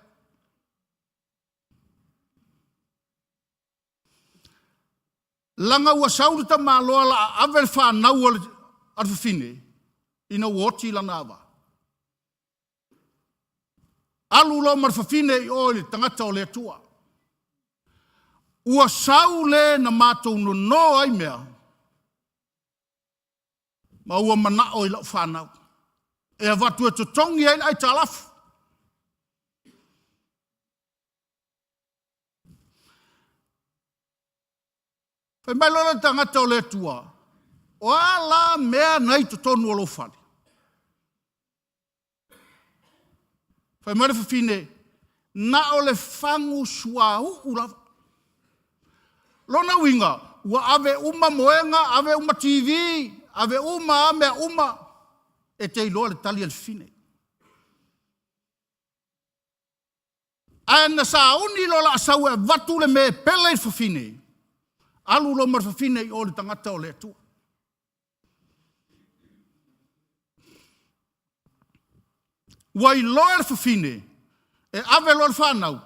Laga ua sau le tamaloa la a ave le fanau a le fafine ina ua oti lana ava. Alu loa ma le fafine i o i le tagata o le Atua. Ua sau le na matou nono ai mea, ma ua manao i lau fanau e avatu e totogi ai le aitalafu. Fai mai loa le tagata o le Atua, o a la mea na i totonu o lou fale? Fai mai le fafine, na o le fagu suauu lava. Lona uiga, ua ave uma moega, ave uma TV, ave uma a mea uma, e te iloa le tali a le fafine. Ae na sauni loa la sau e avatu le mea e pele i le fafine, alu loa ma le fafine i o i le tagata o le Atua. Ua iloa e le fafine, e ave loa le fanau,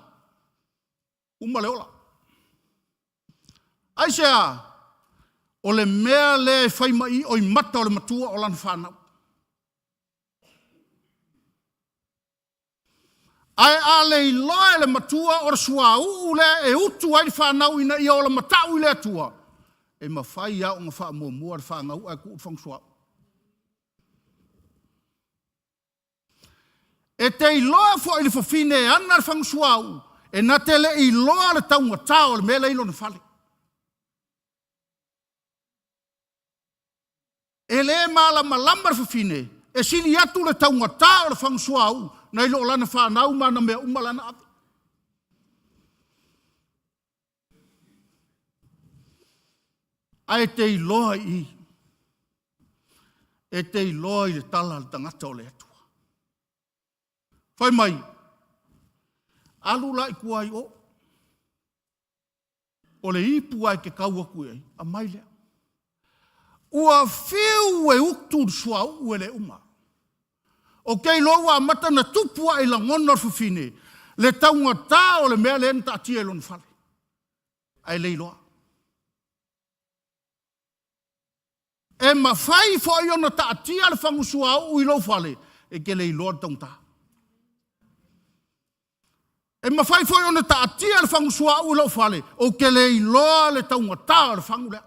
uma le ola. Aisea? O le mea lea e fai mai i mata o le matua o lana fanau. Ae a le iloa e le matua o le suauu lea e utu ai le fanau ina ia ola matau i le Atua, e mafai lava ona faamuamua le fanau ae tuu le fagu suauu. E te iloa foi le fafine e ana le fagu suauu, e na te le iloa le taugatā o le mea lea i lona fale. E le malamalama le fafine, e sili atu le taugatā o le fagu suauu nai lo lana fanau ma ana mea uma lana ave. Ae te iloa i i, e te iloa i le tala a le tagata o le Atua. Fai mai, alu la i tua i o. O le ipu a e te tau atu i ai, aumai lea. Ua fiu e utu le suauu e le uma. Ou te iloa ua amata na tupu ae i lagona o le fafine le taugatā o le mea lea na taatia i lona fale. Ae le iloa. E mafai foi ona taatia le fagu suauu i lou fale, e te le iloa le taugata. E mafai foi ona taatia le fagu suauu i lou fale, ou te le iloa le taugata o le fagu lea.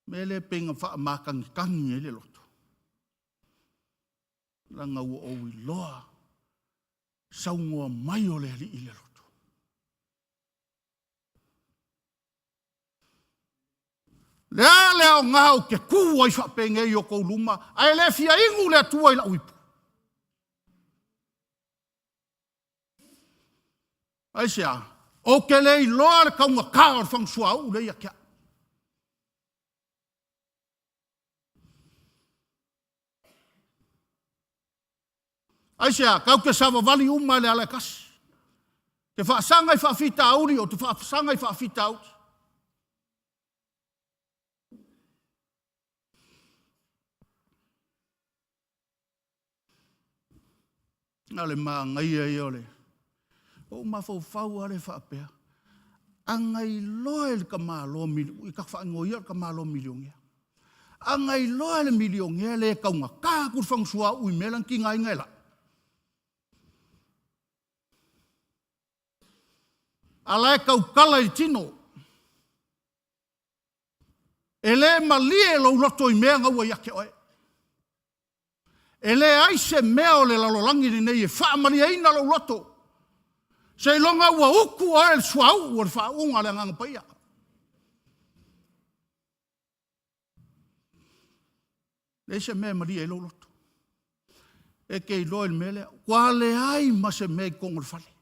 Mea lea pei na faamatagitagi ai le loto. Leaga ua ou iloa saunoa mai o le Alii i le loto. Le a le aoga ou te tu ai faapenei i o tou luma, ae le fia inu le Atua i lau ipu? Aisea? Ou te le iloa le taugatā o le fagu suauu lea ia te au. Aisea? Kau te savavali uma i le ala e kasi. Te faasaga i faafitauli, o te faasaga i faafitauli. Na o le magaia ia o le ou mafaufau lava lea faapea, a gailoa e le tamaloa i ka faaigoa ia o le tamaloa milionea. A gailoa e le milionea le taugata atu le fagusuauu i mea la na tigaina e lau. A la e tautala i le tino. E le malie lou loto i mea na ua ia te oe. E leai se mea o le lalolagi lenei e faamalieina lou loto. Seiloga ua utu oe i le suauu o le faauuga a le Agaga Paia. Leai se mea e malie ai lou loto. E te iloa i le mea lea, ua leai ma se mea i totonu o le fale.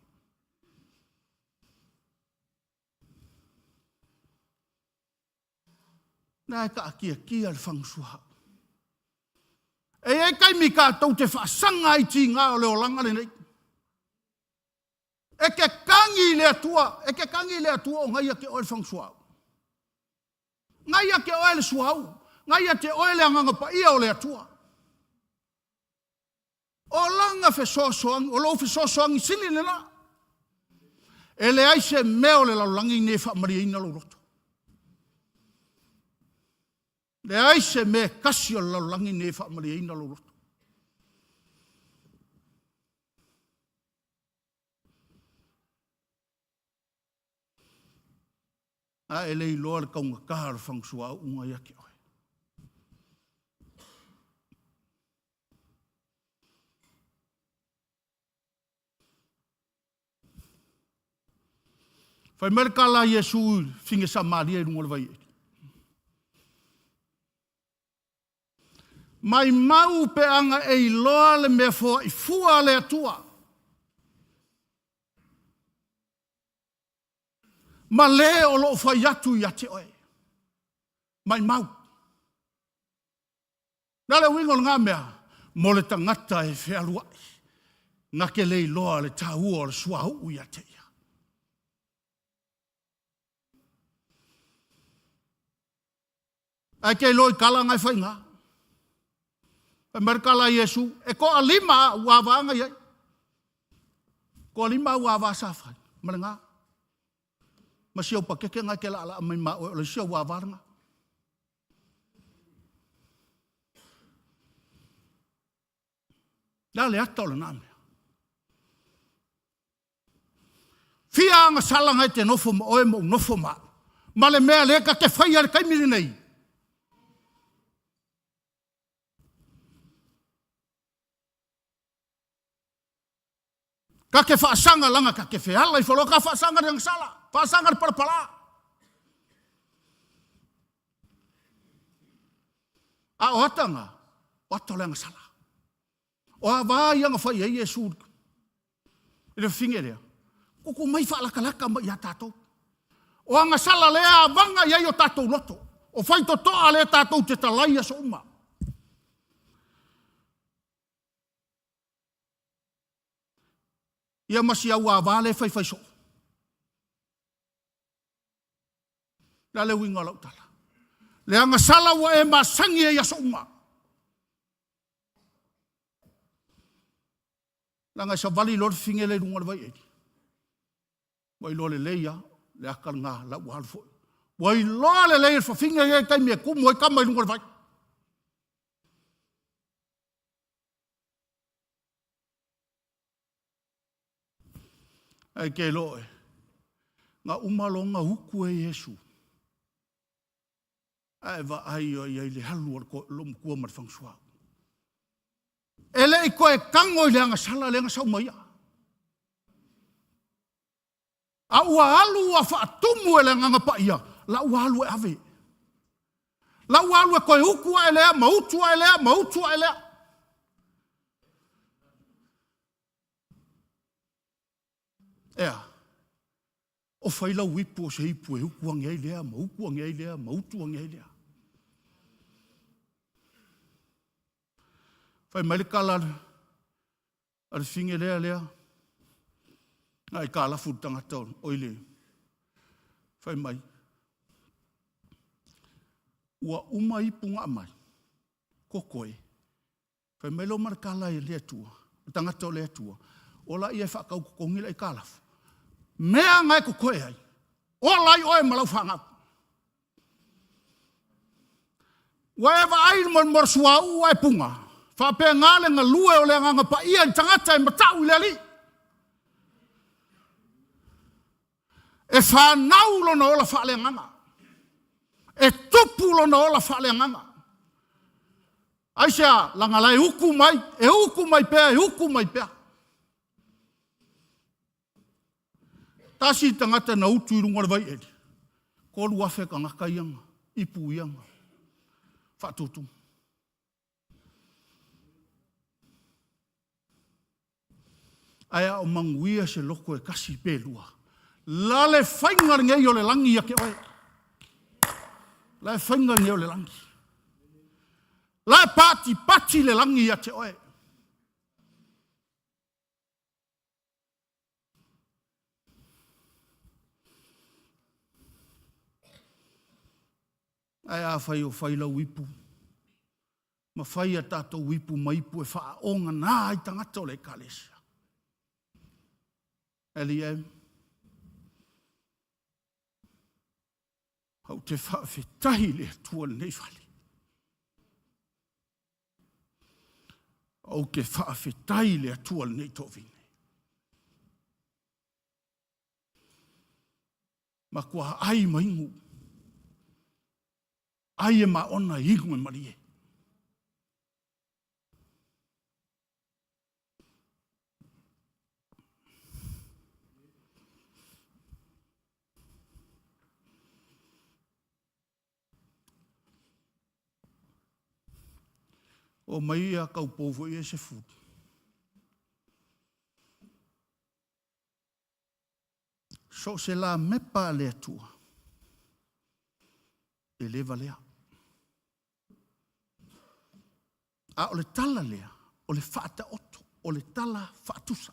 Na e taatiatia le fagusuauu. E i ai taimi tatou te faasaga ai tiga o le olaga lenei. E te tagi i le Atua, e te tagi i le Atua o nai te oe le fagusuauu. Nai te oe le suauu, nai te oe le agaga paia o le Atua. O lana fesoasoani, o lou fesoasoani sili lena. E leai se mea o le lalolagi nei e faamalieina lou loto. Leai se mea e tasi o le lalolagi nei e faamalieina lou loto. A e le iloa le taugata o le fagusuaauga ia te oe. Fai mai le tala a Iesu i le fine Samaria i luga o le vaieli. Maimau pe ana e iloa le mea foai fua a le Atua. Ma le o lo o fai atu ia te oe. Maimau. Na le uiga o lena mea, mo le tagata e fealuai, na te le iloa le taua o le suauu ia te ia. Ae te iloa i tala na e fai ina. Fai mai le tala a Iesu, e toalima au ava na i ai. Toalima au ava sa fai, ma lena. Ma si au pakeke na e te laalaa mai ma oe, o le isi au ava lena. Le a le ata o lena mea. Fia agasala ngai te nofo ma oe ma ou nofo ma au. Ma le mea lea ta te faia i le taimi lenei. Ta te faasaga laga ta te feala i foloa ka faasaga le agasala, faasaga le palapala. A o ata nga, o ata o le agasala. O a vā ia na fai ai Iesu i le fafine lea, kuku mai faalakalaka mai ia tatou. O agasala lea avaga i ai o tatou loto. O faitotoa lea tatou te talai aso uma. Ia ma si au ava lea e faifai soo. Le a le uiga o lau tala? Le agasala ua e masani ai aso uma. Leaga e savali loa le fafine lea i luga o le vaieli. Ua iloa lelei lava le ata lena la ua alu foi. Ua iloa lelei e le fafine ia i taimi e tumu ai tama i luga o le vai. Ae ke loe, na uma loa na utu e Iesu. Ae vaai o iai le alu o le loomatua ma le fagusuau. E le i toe tago i le agasala lea na sau ma ia. A ua alu ua faatumu e le Agaga Paia, la ua alu e ave. La ua alu e toe utu ae lea, ma utu ae lea, ma utu ae lea. Ea, o fai lau ipu o se ipu e utu ane ai lea, ma utu ane ai lea, ma utu ane ai lea. Fai mai le tala A le fine lea lea, na aikalafu i le tagata o i le fai mai, ua uma ipu na aumai, kokoe, fai mai lea o ma le tala i le Atua, o tagata o le Atua, o la ia e faatau totogi le aitalafu. Mea na e totoe ai, ola ai oe ma lau fanau. Ua e vaai i le mea o le suauu ae puna, faapena le galue o le Agaga Paia i le tagata e matau i le Alii. E fanau lona ola faaleagaga. E tupu lona ola faaleagaga. Aisea? Leaga la e utu mai, e utu mai pea, e utu mai pea. Tasi le tagata na utu i luga o le vaieli, 3,000 tagata ia na ipu ia na faatutu. Ae a o manuia se loto e tasi pe lua, la le faiga lenei o le lagi ia te oe. La e faiga lenei o le lagi. La e patipati le lagi ia te oe. Ae afai o fai lau ipu, ma fai a tatou ipu ma ipu e faaogana ai tagata o le Ekalesia. LEM, ou te faafetai i le Atua i lenei fale. Ou te faafetai i le Atua i lenei toavine. Matua ai ma inu. Ai e maona, inu e malie. O mai ia kaupou foi ia se fulu. So o se lamepa a le Atua, e le valea. A o le tala lea, o le faataoto, o le tala faatusa.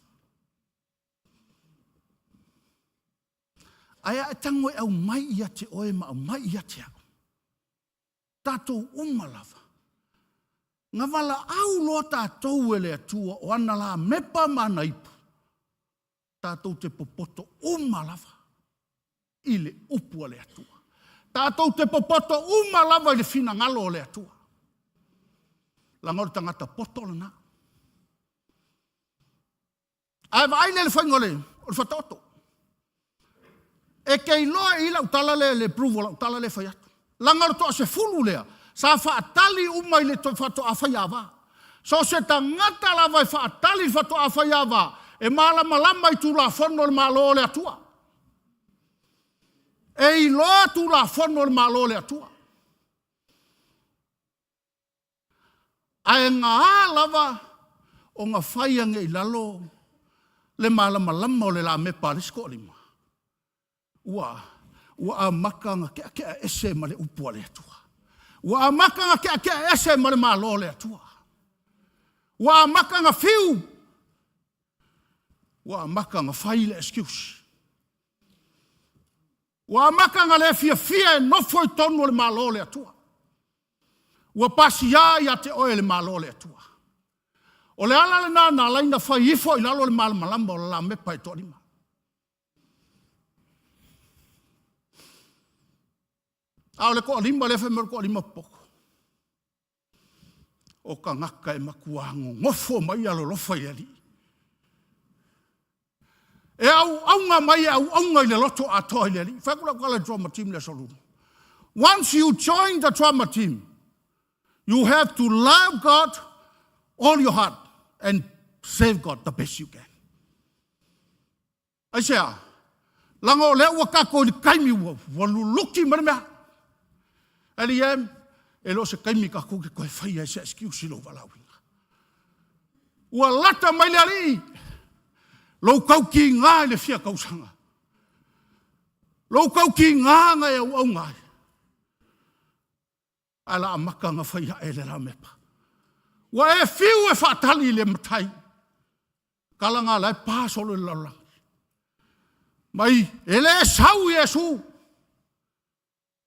Ae a e tago e aumai ia te oe ma aumai ia te au, tatou uma lava, na valaau loa tatou e le Atua o ana lamepa ma ana ipu, tatou te popoto uma lava i le upu a le Atua. Tatou te popoto uma lava i le finagalo o le Atua. Leaga o le tagata poto lena. Ae vaai lea i le faiga o le faataoto. E te iloa i lau tala lea, le prove o lau tala lea e fai atu. Leaga o le toasefulu lea, sa faatali uma i le faatoa faiava. So o se tagata lava e faatali i le faatoa faiava, e malamalama i Tulafono o le Malo o le Atua. E iloa Tulafono o le Malo o le Atua. Ae na ala lava ona fai ane i lalo le malamalama o le lamepa a le isi toalima, ua amata ona teatea ese ma le upu a le Atua. Ua amata ona teatea ese ma le Malo o le Atua. Ua amata ona fiu. Ua amata ona fai le excuse. Ua amata ona le fiafia e nofo i totonu o le Malo o le Atua. Ua pasia ia te oe le Malo o le Atua. O le ala lena na ala ai ona fai ifo i lalo le malamalama o le lamepa e toalima. A o le toalima lea fai mai o le toalima popoto. O tagata e matua nonofo mai alolofa i le Alii. E auauna mai e auauna i le loto atoa i le Alii. Fai atu lau tala i le drama team le Aso Lulu. Once you join the drama team, you have to love God all your heart and serve God the best you can. Aisea? Leaga o lea ua tatou i le taimi ua luluti mai le mea. LEM, e le o se taimi tatou te toe faia ai se excuse i lou valaauina. Ua lata mai le Alii, lou taukiga i le fia tausaga, lou taukiga na e auauna ai, ae la amata ona fai ae le lamepa. Ua e fiu e faatali i le matai. Kalaga la e pa solo i le lalolagi. Mai, e le sau Iesu.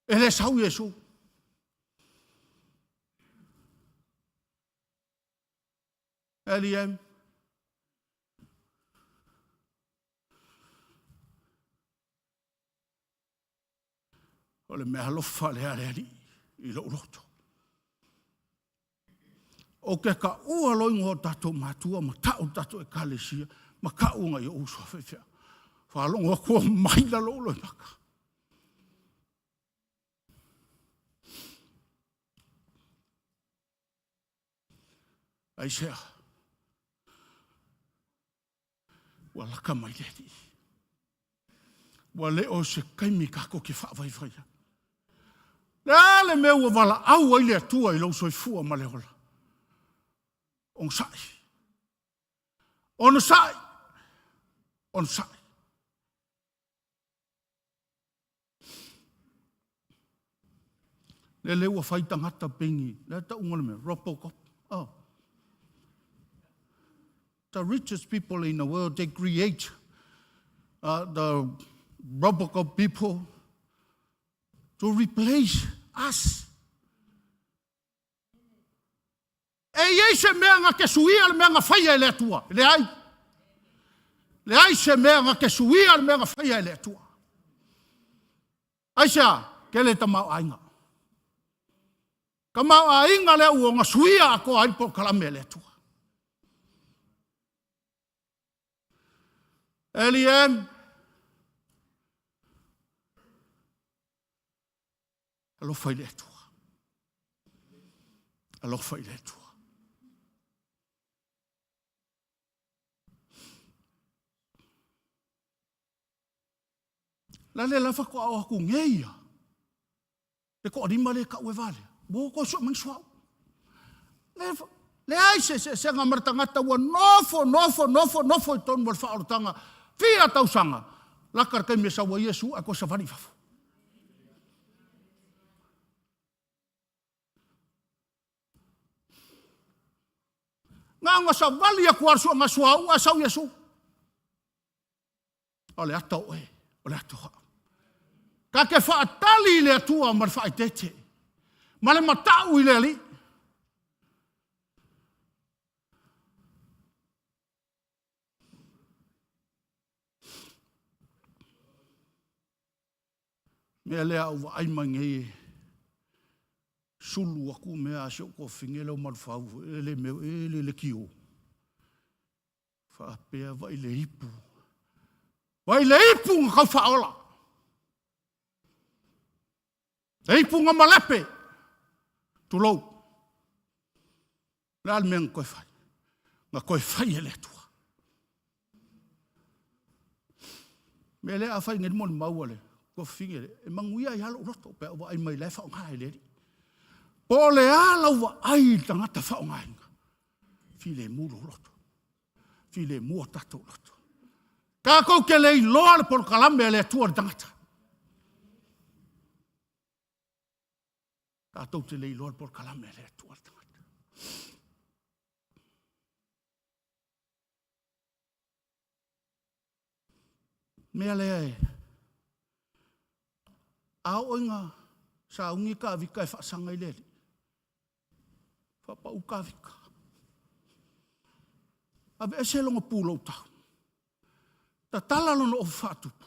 E le sau Iesu. LEM. O le mea alofa lea a le Alii i lou loto. O ke ka ua loingo o tatou matua ma tau tatou ekalesia ma kau ngai o uso feifea. Faalogo aku o mai la lou loi maka. Aisea? Ua laka mai le Alii. Ua le o se taimi kākou ke faavaivai ai. Le a le mea ua valaau ai le Atua i lou soifua ma le ola? Onosai. Onosai. Onosai. Le le ua fai tagata pengi, le ta unga le mea, Robocop. Oh. The richest people in the world, they create the Robocop people to replace us. E i ai se mea na te suia le mea na faia e le Atua? Leai. Leai se mea na te suia le mea na faia e le Atua. Aisea, tele tamaoaiga. Tamaoaiga lea ua ona suia atoa ai le polokalame a le Atua. LEM, Alofa i le Atua. Alofa i le Atua. La le la faatoa o atu nei ia. Le toalima le tau e vale. Ua ko sua mai suau. Le leai se se se nga martangata ua nofo nofo nofo nofo i tonu mo le faaolataga fia tausaga. Laka le taimi e sau ai Iesu ae toe savali i fafo. Na ona savali atu lava le suaga suauu ae sau Iesu. O le ata o oe, o le ata o au. Ta te faatali i le Atua ma le faaeteete, ma le matau i le Alii. Mea lea a ou vaai mai nei e sulu atu mea a si ou tuafafine lea o Malufau e le mea e le lekiō. Faapea vai le ipu. Vai le ipu na tau faaola. Le ipu na malepe. Tulou. Le a le mea na toe fai? Na toe fai e le Atua. Mea lea a fai nei le molimau a le tuafafine lea, e manuia ai lava lou loto pe a ou vaai mai la e faaaoga e le Alii. Po o le a lau vaai i le tagata faaaogaina, filemu lou loto, filemu o tatou loto. Tatou te le iloa le polokalame a le Atua i le tagata. Tatou te le iloa le polokalame a le Atua i le tagata. Mea lea e a oo ina sauni Kavika e faasaga i le Alii, faapau Kavika. Aveese lona pulou tau. Tatala lona ofu faatupu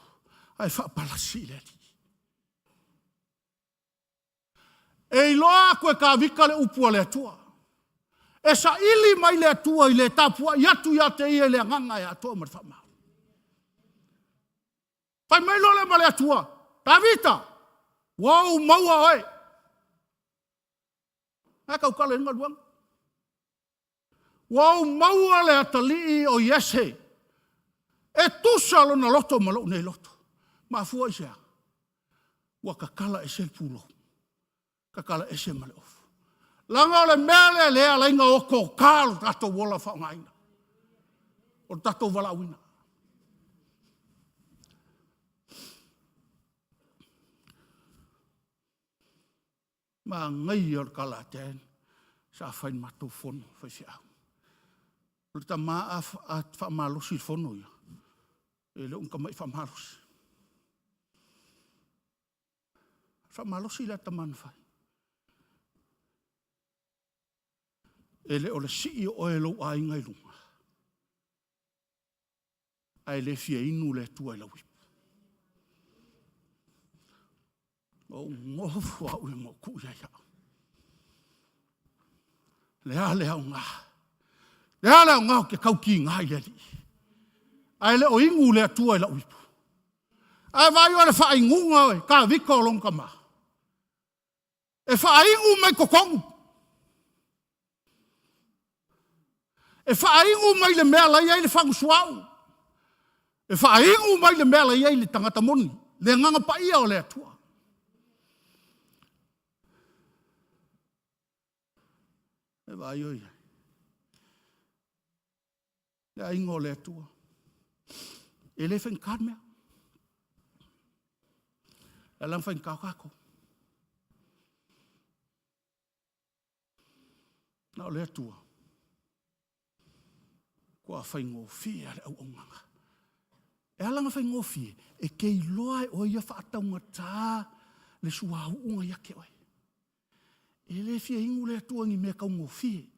ae faapalasi i le Alii. E iloa atu e Kavika le upu a le Atua. E saili mai le Atua i le tapuai atu ia te ia i le agaga e atoa ma le faamaoni. Fai mai loa lea ma le Atua, Tavita, ua ou maua oe. Ae tautala i le galuega. Ua ou maua le atalii o Iese, e tusa lona loto ma lou nei loto. Mafua i se a? Ua tatala ese le pulou, tatala ese ma le ofu. Leaga o le mea lea lea ala ai ona otota lo tatou ola faaaogaina, o le tatou valaauina. Manaia o le tala a Dan sa fai i le matou fono faifeau. O le tama a, a faamalosi i le fono ia, e le o ni tama'i faamalosi. Faamalosi le tama na fai. E le o le sii o oe e lou aiga i luga, ae le fia inu le Atua i lau ipu. Ou nofo au ia ma ou tuu ia i au. Le a le aoga? Le a le aoga ou te tautiga i le Alii? Ae le o inu le Atua i lau ipu. Ae vaai o le faainuga o Tavita o lona tama. E faainu mai totonu. E faainu mai le mea la i ai le fagusuau. E faainu mai le mea la i ai le tagata moni. Le agaga paia o le Atua. E vaai o i ai. Le aiga o le Atua. E le faigata le mea. E ala ona faigata o tatou. Na o le Atua. Ua faigofie lava le auaunaga. E ala ona faigofie, e te iloa e oe ia faataugata le suauu ia te oe. E le fia inu le Atua i ni mea taugofie.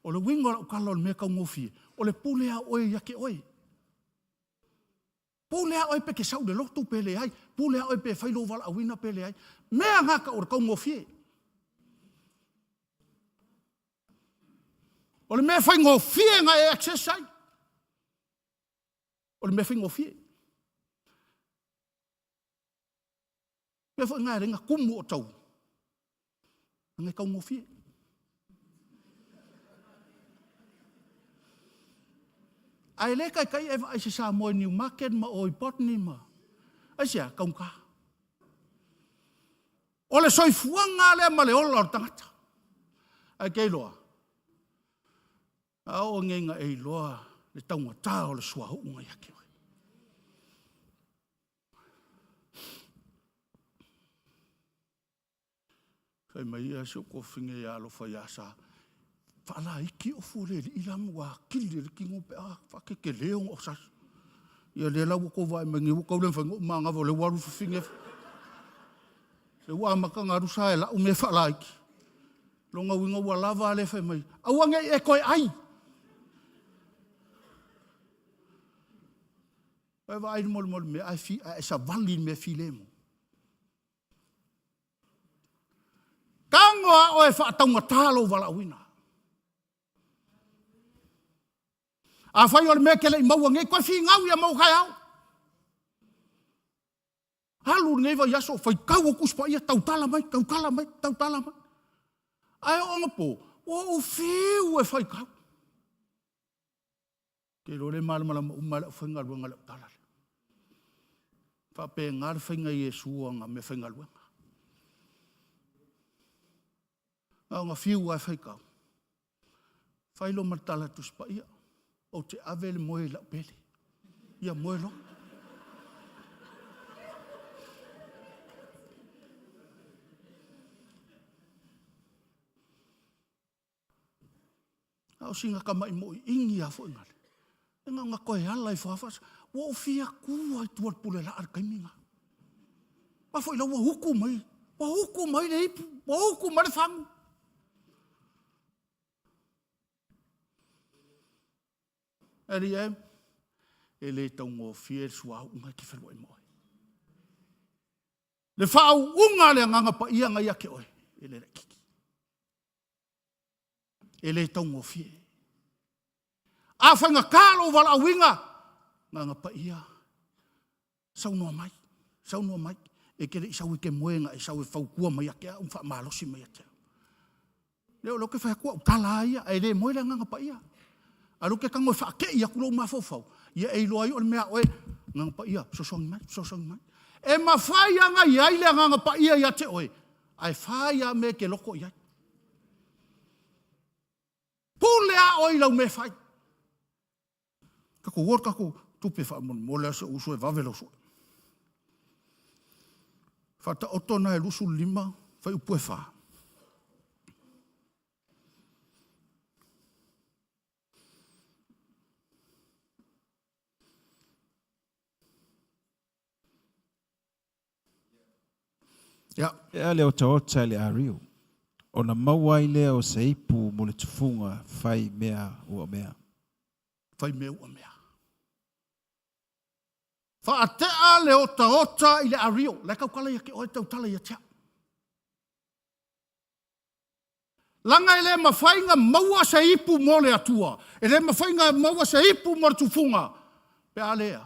O le uiga o lau tala o le mea taugofie, o le pule a oe ia te oe. Pule a oe pe te sau i le lotu pe leai, pule a oe pe fai lou valaauina pe leai. Mea na tau o le taugofie. O le mea faigofie na e access ai. O le mea faigofie. Mea foi na e ala ai ona tumu o tau. Leaga e taugofie. Ae le taitai e vaai se Samoa i Newmarket ma o i Botany ma... Aisea? Taugata. O le soifuaga lea ma le ola o le tagata. Ae ke iloa, a oo nei ina e iloa le taugata o le suauu ia te oe. Fai mai ia si ou tuafafine ia Alofa ia Sa, faalaiti ofu o le alii la ma ua atili ai le tino pe a faatetele ona osasa. Ia lea la ua tou vaai mai nei ua tau le mafai ona ou manava o lea ua alu le fafine. Lea ua amata ona alu Sa e lau mea faalaiti. Lona uiga ua lava lea fai mai, aua ne i e toe ai. Vai vaai le mo le mea ae, fi, ae savali i le mea filemu. Tago a oe e faataugata lou valaauina. Afai o le mea e te le i maua nei, toe finau ia maua taeao. Alu lenei vaiaso, faitau au Tusi Paia, tautala mai, tautala mai, tautala mai. Ae oo ina po, ua ou fiu e faitau. Te iloa le malamalama uma le aufaigaluega i lau tala lea. Faapena le faiga i Iesu ana meafaigaluega. Na ona fiu lava e faitau. Fai loa ma le tala a le Tusi Paia, ou te ave le moe i lau pele. Ia moe loa. A o sina tama'i mo'i'igi lava foi nale, e na ona toe ala ifo lava faasa, ua ou fia tu lava i tua o le pulelaa i le taimi lena. Aua foi la ua utu mai, ua utu mai le ipu, ua utu mai le fagu. Alii e, e le taugofie le suauu na e te feluai ma oe. Le faauuga a le Agaga Paia na ia te oe, e le laitiiti. E le taugofie. A faigata lou valaauina, Agaga Paia, saunoa mai, saunoa mai. E te le i sau e te moe na e sau e fautua mai ia te au ma faamalosi mai ia te au. Lea o lea ou te fai atu au tala lava ia, ae le moe le Agaga Paia. A o lea ou te tago e faatei atu lou mafaufau, ia e iloa ai o le mea a oe, Agaga Paia, fesoasoani mai, fesoasoani mai. E mafai lava ona i ai le Agaga Paia ia te oe, ae fai lava mea e te loto i ai. Pule lava oe i lau mea e fai. Tatou o le tatou tupe faamolemole lava si ou uso e vave lau sue. Faataoto na e 25 fuaiupu e 4. Ia. Ea le otaota i le ariu, ona maua ai lea o se ipu mo le tufuga fai mea ua mea. Fai mea ua mea. Faatea le otaota i le ario. La e tautala ia te oe, tautala ia te au. Laga e le mafai na maua se ipu mo le Atua, e le mafai na maua se ipu mo le tufuga, pe a le a,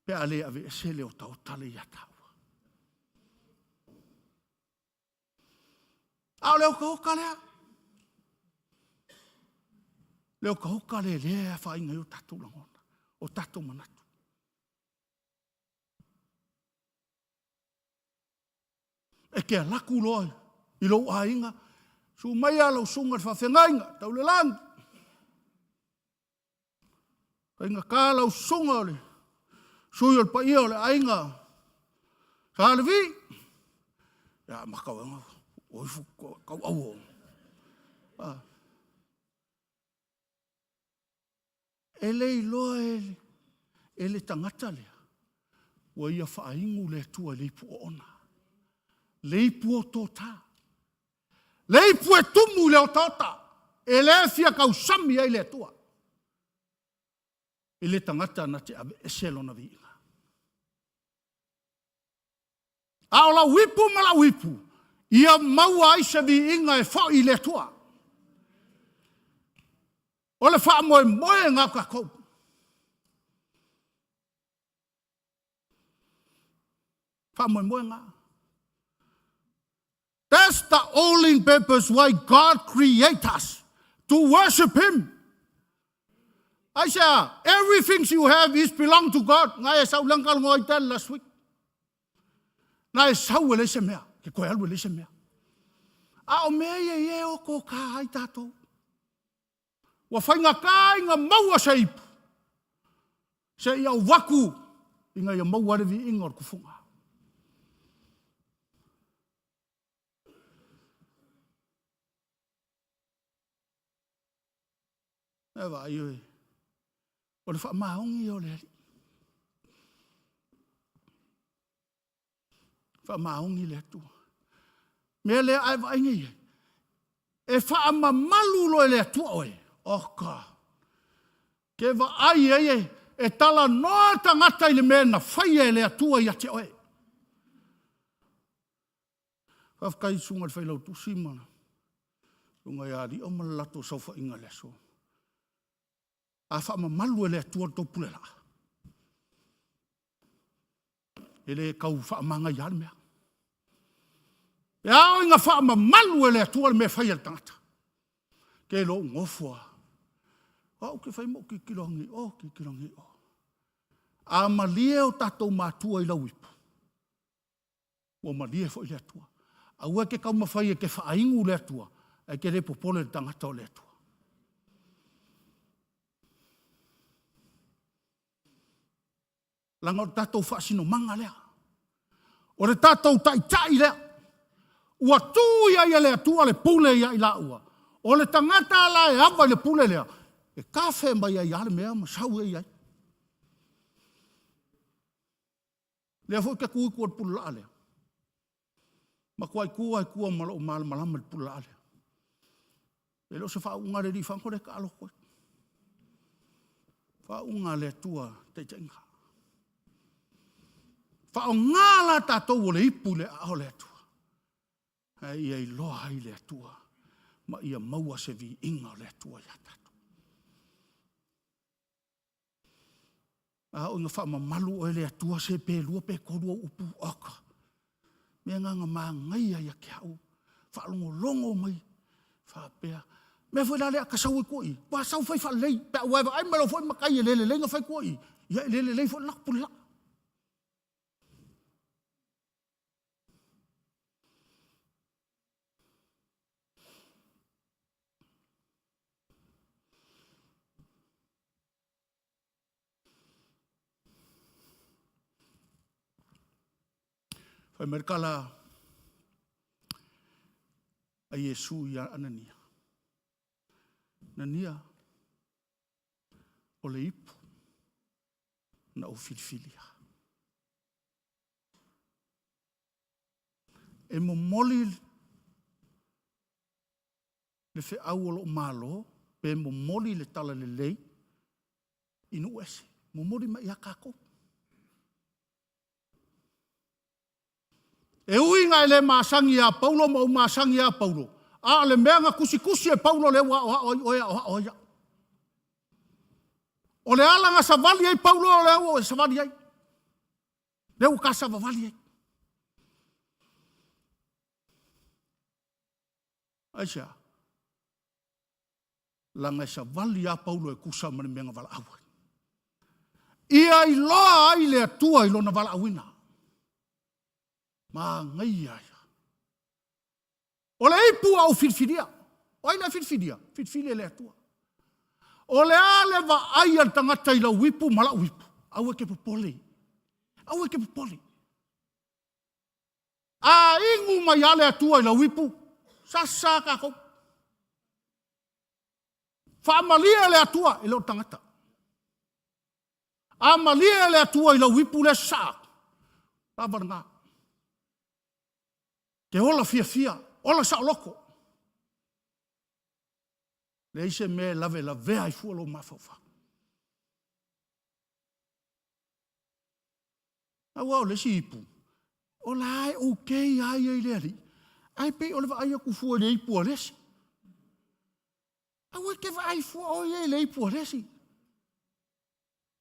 pe a le aveese le otaota le ia taua. A o le otaota lea, le otaota lea lea e afaina ai o tatou lagona, o tatou manatu. E te alu atu loa i lou aiga, susu maia lau susuga i le faafeagaiga tau le lagi, faigata lau susuga o le sui o le paia o le aiga Sa Levi. Ia matau ane, o ifo tauau o. Ah. E le iloa e, e le tagata lea, ua ia faainu le Atua i le ipu oona. Le ipu o tōtā. Le ipu e tumu i le otaota. E le fia tausami ai le Atua. I le tagata na te aveese lona viiga. A o lau ipu ma lau ipu, ia maua ai se viiga e foi i le Atua. O le faamoemoe na o tatou. Faamoemoe na. That's the only purpose why God create us to worship Him. Aisea, everything you have is belong to God. Ngai e sau lang kalongo ai tele last week. Na e sau e le se mea, ke koe alu e le se mea. A o mea ia ia e o kō kā ai tātou. Ua faigata ina maua se ipu, seia uaku ina ia maua ai le viiga o le tufuga. E vaai oe, o le faamaoni ia o le Alii. Faamaoni le Atua. Mea lea a e vaai nei ai, e faamamalu loa e le Atua oe. Oka. Ke vaai ai e, e talanoa tagata i le mea na faia e le Atua ia te oe. Faafetai i susuga i le Failautusi ma susuga ia Alio ma le latou saofaiga i le aso. A faamamalu e le Atua le tou pule laa. E le tau faamagaia le mea. E ao ina faamamalu e le Atua le mea e fai a le tagata. Ke lou nofo a. O au ke fai mo tilotilo ane i o, tilotilo ane i o. A malie o tatou matua i lau ipu, ua malie foi le Atua. Aua e te taumafai e te faainu le Atua, ae te le popole i le tagata o le Atua. Leaga o le tatou faasinomaga lea. O le tatou taitai lea. Ua tuu i ai e le Atua le pule ia i laua. O le tagata la e ava i le pule lea, e tafe mai ai lava le mea ma sau ai i ai. Lea foi ou te tu i tua i le pulelaa lea. Matuai tu lava i tua ma lou malamalama i le pulelaa lea. E le o se faauuga a le alii fago lea e taalo atu ai. Faauuga a le Atua taitaiga. Faaaoga la tatou o le ipu i le aao o le Atua. Ae ia iloa ai le Atua ma ia maua se viiga o le Atua ia tatou. A oo ina faamamalu oe e le Atua se pe lua pe tolu ou upu, oka. Mea na na manaia ia te au, faalogologo mai faapea, mea foi la lea a ta sau ai tua i i, ua sau fai faalelei, pe a ua e vaai mai loa foi matai e le lelei ona fai tua i i, ia e le lelei foi le latou pule laa. Fai mai le tala a Iesu ia Anania. Anania, o le ipu na ou filifilia. E momoli le feau o lou Malo pe momoli le talalelei i nuu ese. Momoli mai ia tatou. E ui ina e le masani ia Paulo ma ou masani ia Paulo, a o le mea na tusitusi e Paulo lea ua aoao ai oe e aoao ai au. O le ala na savali ai Paulo o lea ua e savali ai. Lea ua ta savavali ai. Aisea? Leaga e savali lava Paulo e tusa ma le mea na valaau ai. Ia iloa ai le Atua i lona valaauina. Manaia ia. O le ipu a ou filifilia. O ai le filifilia? Filifili e le Atua. O le a le vaai a le tagata i lau ipu ma lau ipu? Aua e te popole. Aua e te popole. A inu mai lava le Atua i lau ipu, sasa tatou. Faamalie le Atua e le o le tagata. A malie le Atua i lau ipu lea sasaa atu, lava lena. Te ola fiafia, ola saoloto. Leai se mea e lavelavea ai fua lou mafaufau. Aua o le isi ipu, o la e okay lava ia i le Alii, ae pei o le vaai atu fua i le ipu a le isi. Aua e te vaai fua oe ia i le ipu a le isi.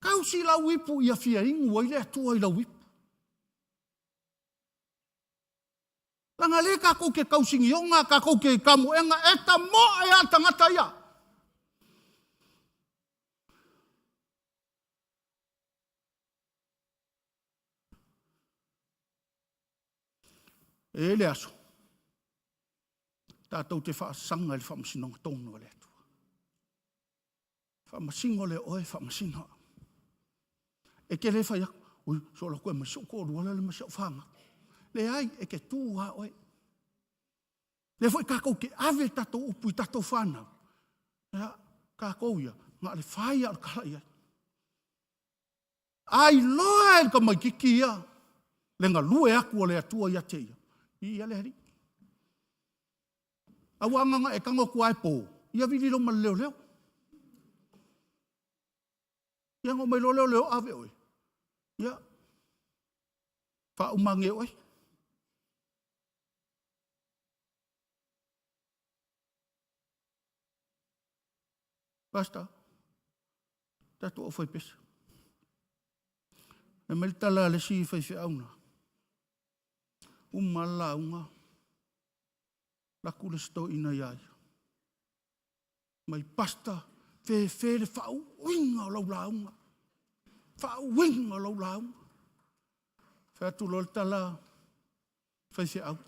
Tausi lau ipu ia fia inu ai le Atua i lau ipu. Leaga lea tatou te tausinioga, tatou te tamoega, e tamoe lava le tagata ia. E i ai le aso, tatou te faasaga i le faamasinoga tonu a le Atua. Faamasino lea oe, faamasino au. E te le fai atu, ui, so la koe mai si ou toalua lale ma si au fanau. Leai, e te tu lava oe. Lea foi tatou te ave tatou upu i tatou fanau. Ia, tatou ia, na o le fai lava o le tala i ai. A iloa e le tamaitiiti ia le galue atu o le Atua ia te ia, viia le Alii. Aua ana e tago atu lava e po, ia vili loa ma le leoleo. Ia ona omai loa lea o leoleo ave oe. Ia, faauma ane e oe. Pastor, tatou aufaipese. Fai mai le tala a le isi faifeau na, uma lava le lauga, alu atu le isi toeaina ia ia. Mai pastor, fefe le faauiga o lau lauga. Faauiga o lau lauga. Fai atu loa le tala faifeau,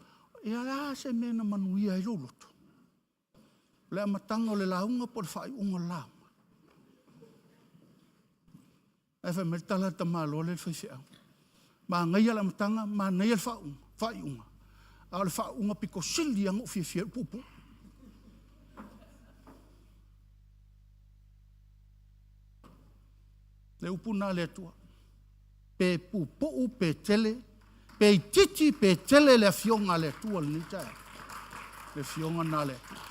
ia le a se mea na manuia ai lou loto? O le amataga o le lauga po o le faaiuga o le lauga? Ae fai mai le tala a le tamaloa lea i le faifeau, manaia le amataga, manaia le faaiuga, a o le faauuga pito sili lava ona ou fiafia ai i le puupuu. Le upu lena a le Atua. Pe puupuu pe tele, pe itiiti pe tele le afioga a le Atua i lenei taeao. Le afioga lena a le Atua.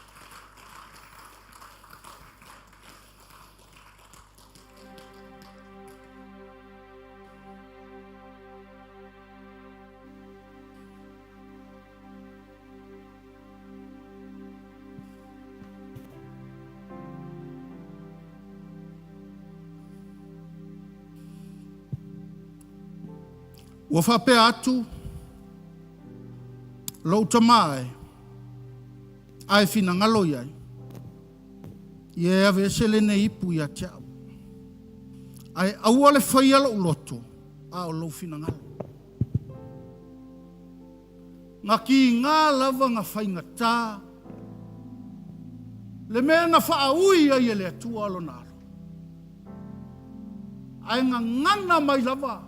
Ua faapea atu lou tama e, a e finagalo i ai, ia e aveese lenei ipu ia te au. Ae aua le faia lou loto, a o lou finagalo. Na kiga lava na faigata le mea na faaui ai e le Atua lona alo, ae gagana mai lava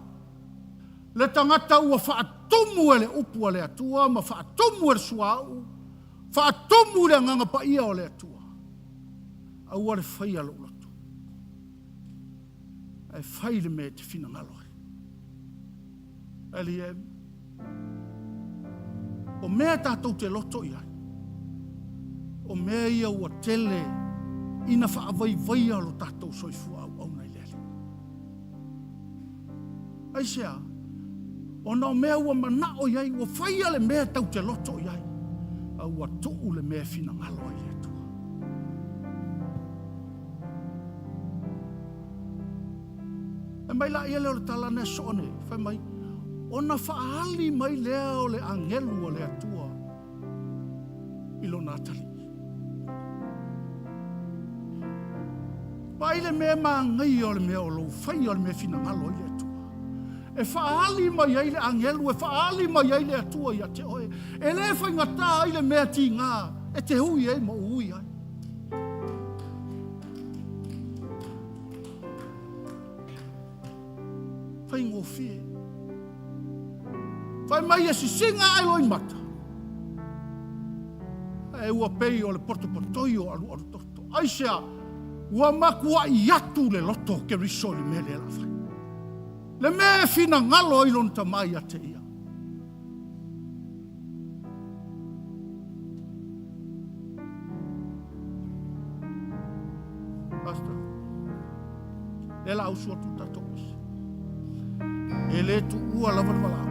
le tagata ua faatumu e le upu a le Atua ma faatumu e le suauu, faatumu i le Agaga Paia o le Atua. Aua le faia lou loto, ae fai le mea e te finagalo ai. Alii e. O mea tatou te loto i ai, o mea ia ua tele ina faavaivaia lo tatou soifua auauna i le Alii. Aisea? Ona o mea ua manao i ai, ua faia le mea tatou te loto i ai, a ua tuu le mea e finagalo ai le Atua. Fai mai laia lea o le tala na e soo nei, fai mai, ona faaali mai lea o le agelu a le Atua i lona atalii. Vaai le mea manaia o le mea o lou faia o le mea e finagalo ai le Atua. E faaali mai ai le agelu, e faaali mai ai le Atua ia te oe. E le faigata ai le mea tiga e te ui ai ma ou ui ai. Faigofie. Fai mai e sisiga ae loimata. Ae ua pei o le potopotoi o alualu toto. Aisea? Ua matuai atu le loto o Keriso i le mea lea o le a fai. Le mea e finagalo ai lona tama ia te ia. Pastor, lea la ausu atu tatou pese. E le tuua lava le valaau.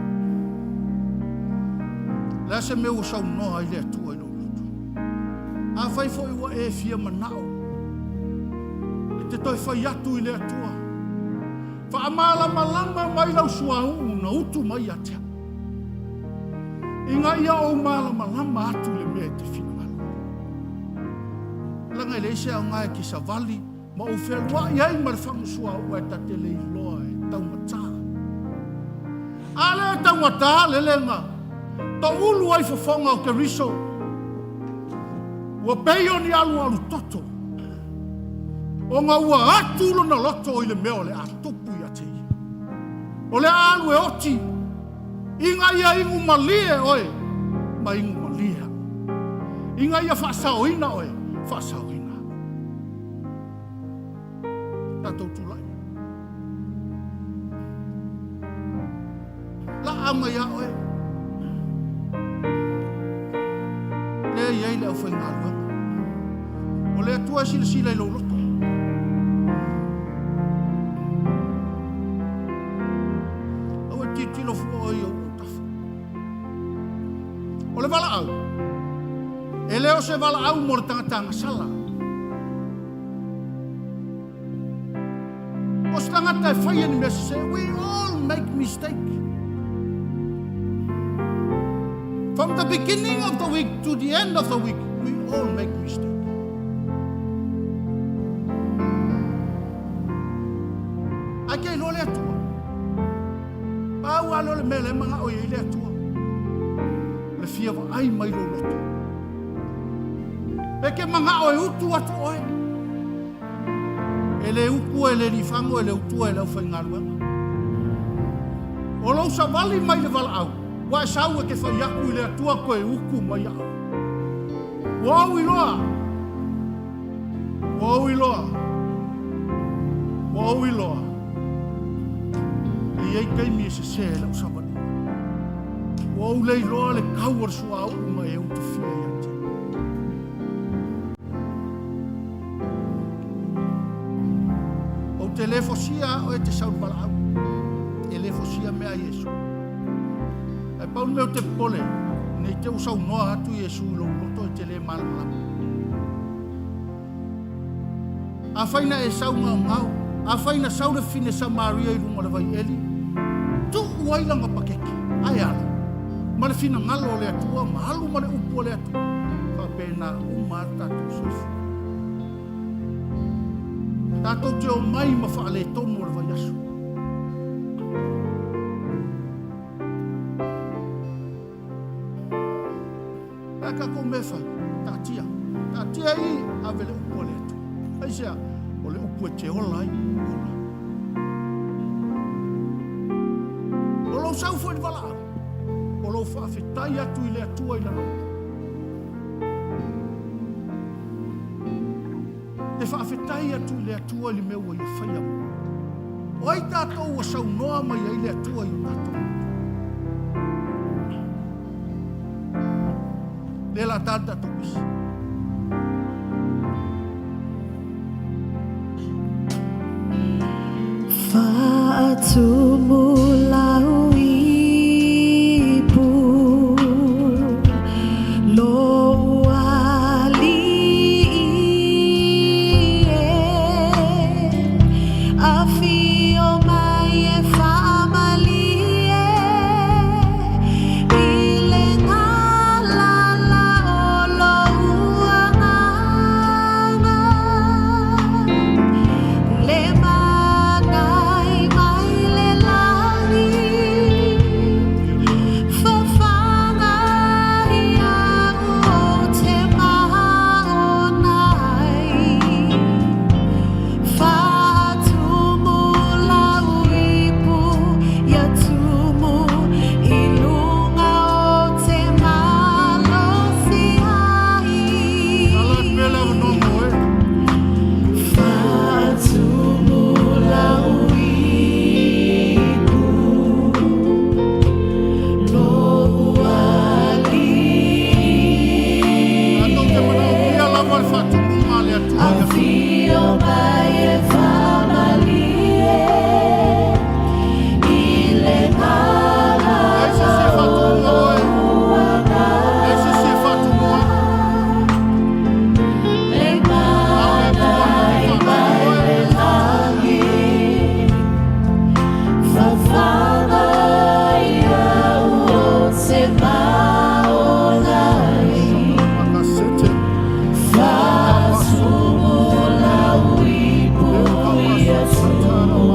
Le a se mea ua saunoa ai le Atua i lou loto. Afai foi ua e fia manao e te toe fai atu i le Atua, faamalamalama mai lau suauu na utu mai ia te au, ina ia ou malamalama atu i le mea e te finagalo ai. Leaga e leai se aoga e te savali ma ou fealuai ai ma le fagu suauu ae ta te le iloa e taugata. A lea e taugata le lega, toulu ai fofoga o Keriso, ua pei o ni alualu toto, ona ua atu lona loto i le mea o le a tupu ia te ia. O le a alu e oti, ina ia inu malie oe ma inu malie au. Ina ia faasaoina oe, faasaoina au. Tatou tulai. Laa mai ia oe. Lea e i ai le aufaigaluega. O le Atua e silasila i lou loto. Aua e tilotilo fua oe i ou autafa. O le valaau, e le o se valaau mo le tagata agasala. O se tagata e faia ni mea sese, we all make mistake. From the beginning of the week to the end of the week, we all make mistake. Ae ke iloa le Atua. Pau lava lea o le mea lea e manao i ai le Atua. O le fia vaai mai lou loto. E ke manao e utu atu oe. E le utua e le lifago, e le utua e le aufaigaluega. O lou savali mai le valaau, ua e sau e te fai atu i le Atua toe utu mai au. Ua ou iloa, ua ou iloa, ua ou iloa, e i ai taimi e sese ai lau savaliga. Ua ou le iloa le tau o le suauu na e utufia ia te au. Ou te le fosia a oe e te sau i le valaau. E le fosia mea a Iesu. Ae pau le mea ou te popole, ne i te i ua saunoa atu Iesu i lou loto e te le malamalama. Afai na e sau gaogao, afai na sau le fine Samaria i luga o le vai eli, tuu ai lana pakeke, ae alu, ma le finagalo o le Atua ma alu ma le upu a le Atua, faapena uma lava le tatou soifua. Tatou te omai ma faaletonu o le vaiaso. Ae tatou mea e fai, taatia. Taatia i, ave le upu a le Atua. Aisea? O le upu e te ola ai, ola. O lou sau foi i le valaau, o lou faafetai atu i le Atua i lana upu. Te faafetai atu i le Atua i le mea ua ia faia mo oe. O ai tatou ua saunoa mai ai le Atua i o tatou loto? Le la ta tatou pisi. Faatumu lau ipu lo ali e afio mai e faamalie i le galala o lou agaga. Le manai mai le lagi, fafaga ia o te maonai. Faatumu lau ipu ia tumu i luga o te malosi ai. Ala pele o no mo e. Faatumu lau ipu lou alii. Tatou te manaomia lava le faatumuga a le Atua ia. Afio mai e faamalie i le Leai se isi e galala o faatumuga oe. lou Leai se isi e faatumuga. Le Na o le Atua na te manai faatumu mai oe. le lagi, fafaga ia o te maonai. Makasete. Faatumu lau ipu ia tumu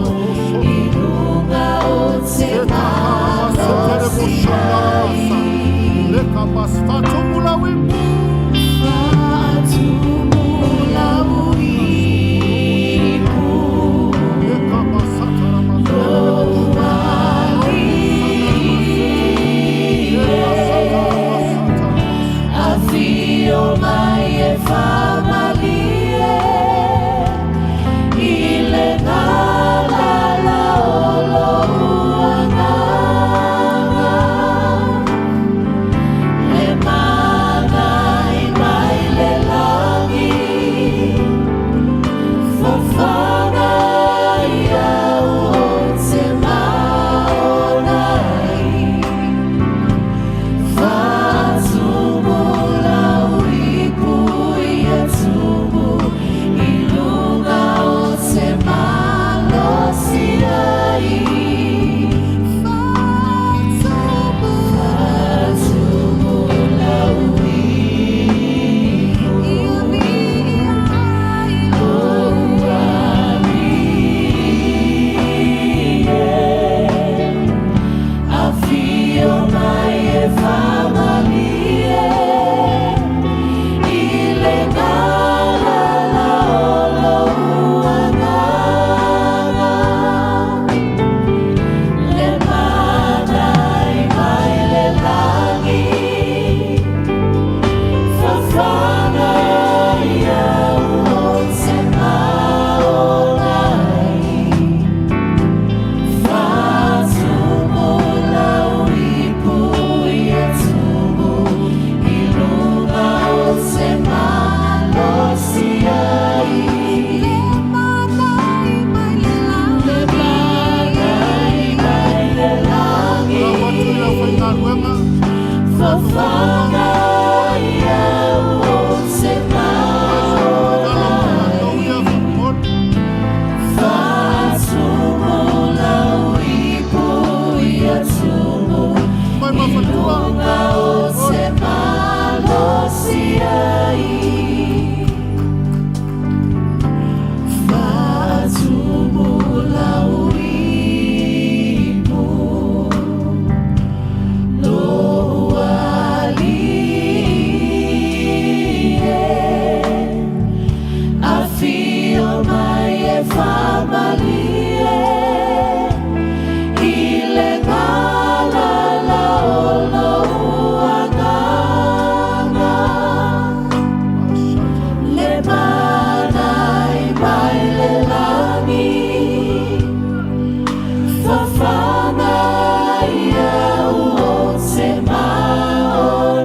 i luga o te malosi ai. Faatumu lau ipu. Faatumu lau ipu lou alii e. Afio mai e faamalie i le galala o lou agaga. Le manai mai le lagi, fafaga ia o te maonai. Faatumu lau ipu ia tumu i luga o te malosi ai. Faatumu Faatumu lau ipu ia via ai lou alii e. Afio mai e faamalie i le galala o lou agaga. Le manai mai le lagi, fafaga ia o te maonai. Faatumu lau ipu ia tumu i luga o te malosi ai. Le manai mai le Le manai mai le lagi, fafaga ia o te maonai. Faatumu lau ipu ia tumu i luga o te malosi ai. Faatumu lau ipu lou alii e. Afio mai e faamalie i le galala o lou agaga. Le manai mai le lagi, fafaga ia o te maonai.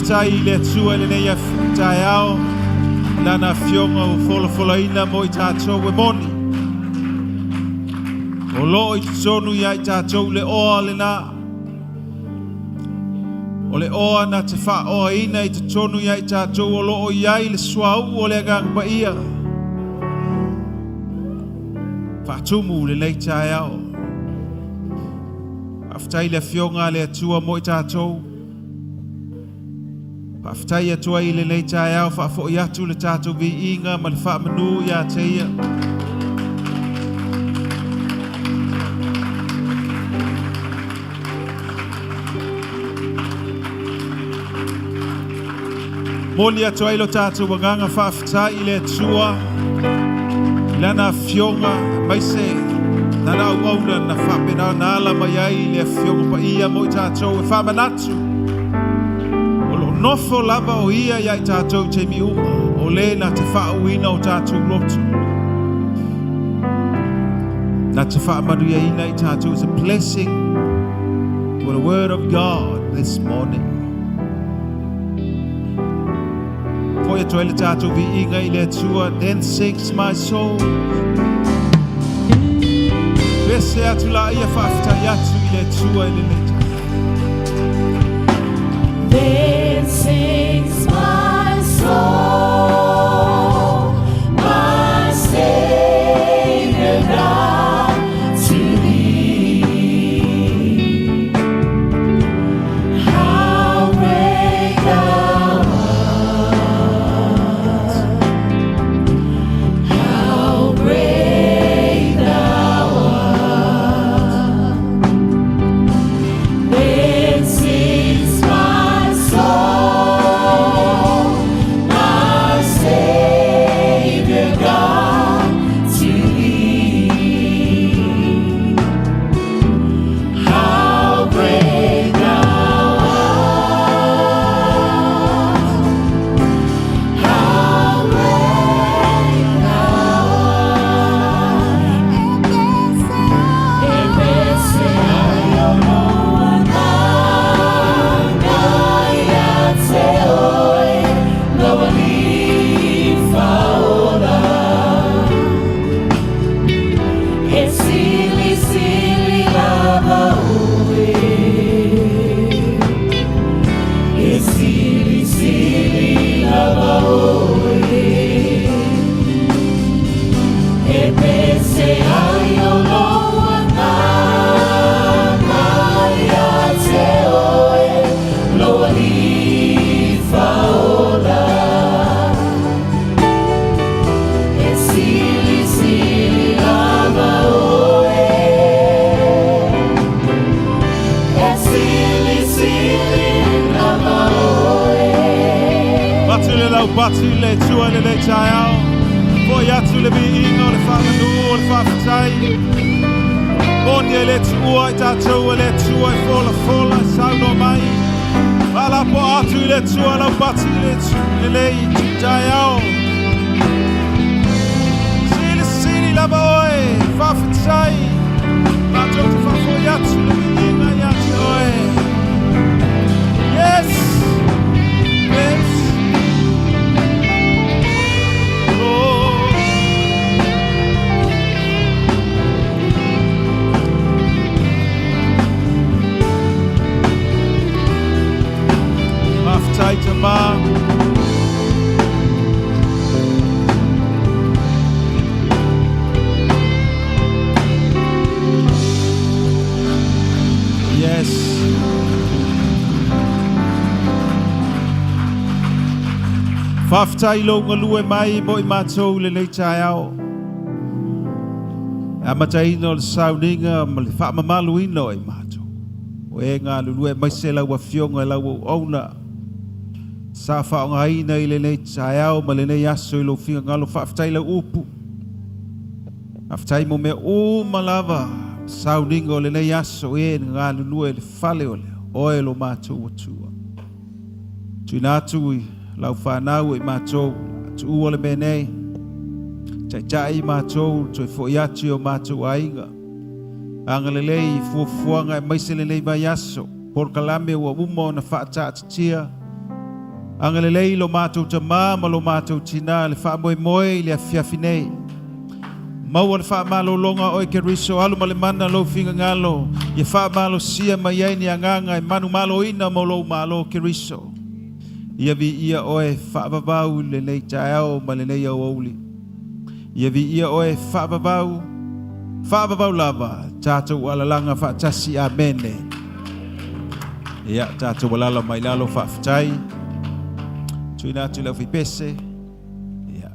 Faafetai i le Atua i lenei taeao, Lana Afioga ua folafolaina mo i tatou e moni. O loo i totonu ia i tatou le oa lena. O le oa na te faaoaina i totonu ia i tatou o loo i ai le suauu o le Agaga Paia. Faatumu lenei taeao. Faafetai le Afioga a le Atua mo i tatou. Faafetai atu ai i lenei taeao faafoi atu le tatou viiga ma le faamanu ia te ia. Moli atu ai lo tatou agaga faafetai i le Atua i lana afioga aemaise lana auauna na faapena ona ala mai ai i le afioga paia mo i tatou e faamanatu o loo nofo lava o ia ia i tatou i taimi uma o le na te faauuina o tatou loto na te faamanuiaina i tatou. Is a blessing for the word of God this morning. Foi atu ai le tatou viiga i le Atua. Then sings my soul. Pese atu la ia faafetai atu i le Atua i lenei taeao. Then sings my soul, my Savior God, to thee. How great thou art! How great thou art! Then sings my soul, my Savior God, to thee. How great thou art! How great thou art! E pese ai o lou agaga ia te oe, lou Alii Faaola. E silisili lava oe. E silisili lava oe. E pese ai o lou agaga ia te oe, lou Alii Faaola. E silisili lava oe. E silisili lava oe. Batu le lau batu le Atua i lenei taeao. Foi atu le viiga o le faamanu o le faafetai. Moni e le tuua i tatou e le Atua e folafola e saunoa mai. Faalapoa atu i le Atua lau batu i le lenei taeao. Silisili lava oe, faafetai. Matou te faafoi atu le viiga ia te oe. Yes! Yes! Oh. Faafetai tama. Yes. Faafetai lou galue mai mo i matou lenei taeao. E amataina o le sauniga ma le faamamaluina o i matou. O e galulue aemaise lau afioga i lau auauna. Sa faaaogaina i lenei taeao ma lenei aso i lou finagalo. Faafetai lau upu. Faafetai mo mea uma lava sauniga o lenei aso e na galulue i le fale o le oe lo matou Atua. Tuuina atu i lau fanau i matou tuua le mea nei. Taitai i matou toe foi atu i o matou aiga. Agalelei i fuafuaga aemaise lenei vaiaso. Polokalame ua uma ona faataatitia. Agalelei lo mātou tamā ma lo mātou tinā le faamoemoe i le afiafi nei. Maua le faamalologa oe Keriso alu ma le mana lou finagalo ia faamalosia mai ai ni agaga e manumaloina mo lou malo Keriso. Ia viia oe faavavau i lenei taeao ma lenei aoauli. Ia viia oe faavavau, faavavau lava, tatou alalaga faatasi. Amene. Ia, tatou alala mai lalo faafetai. Tuuina atu i le aufaipese. Ia.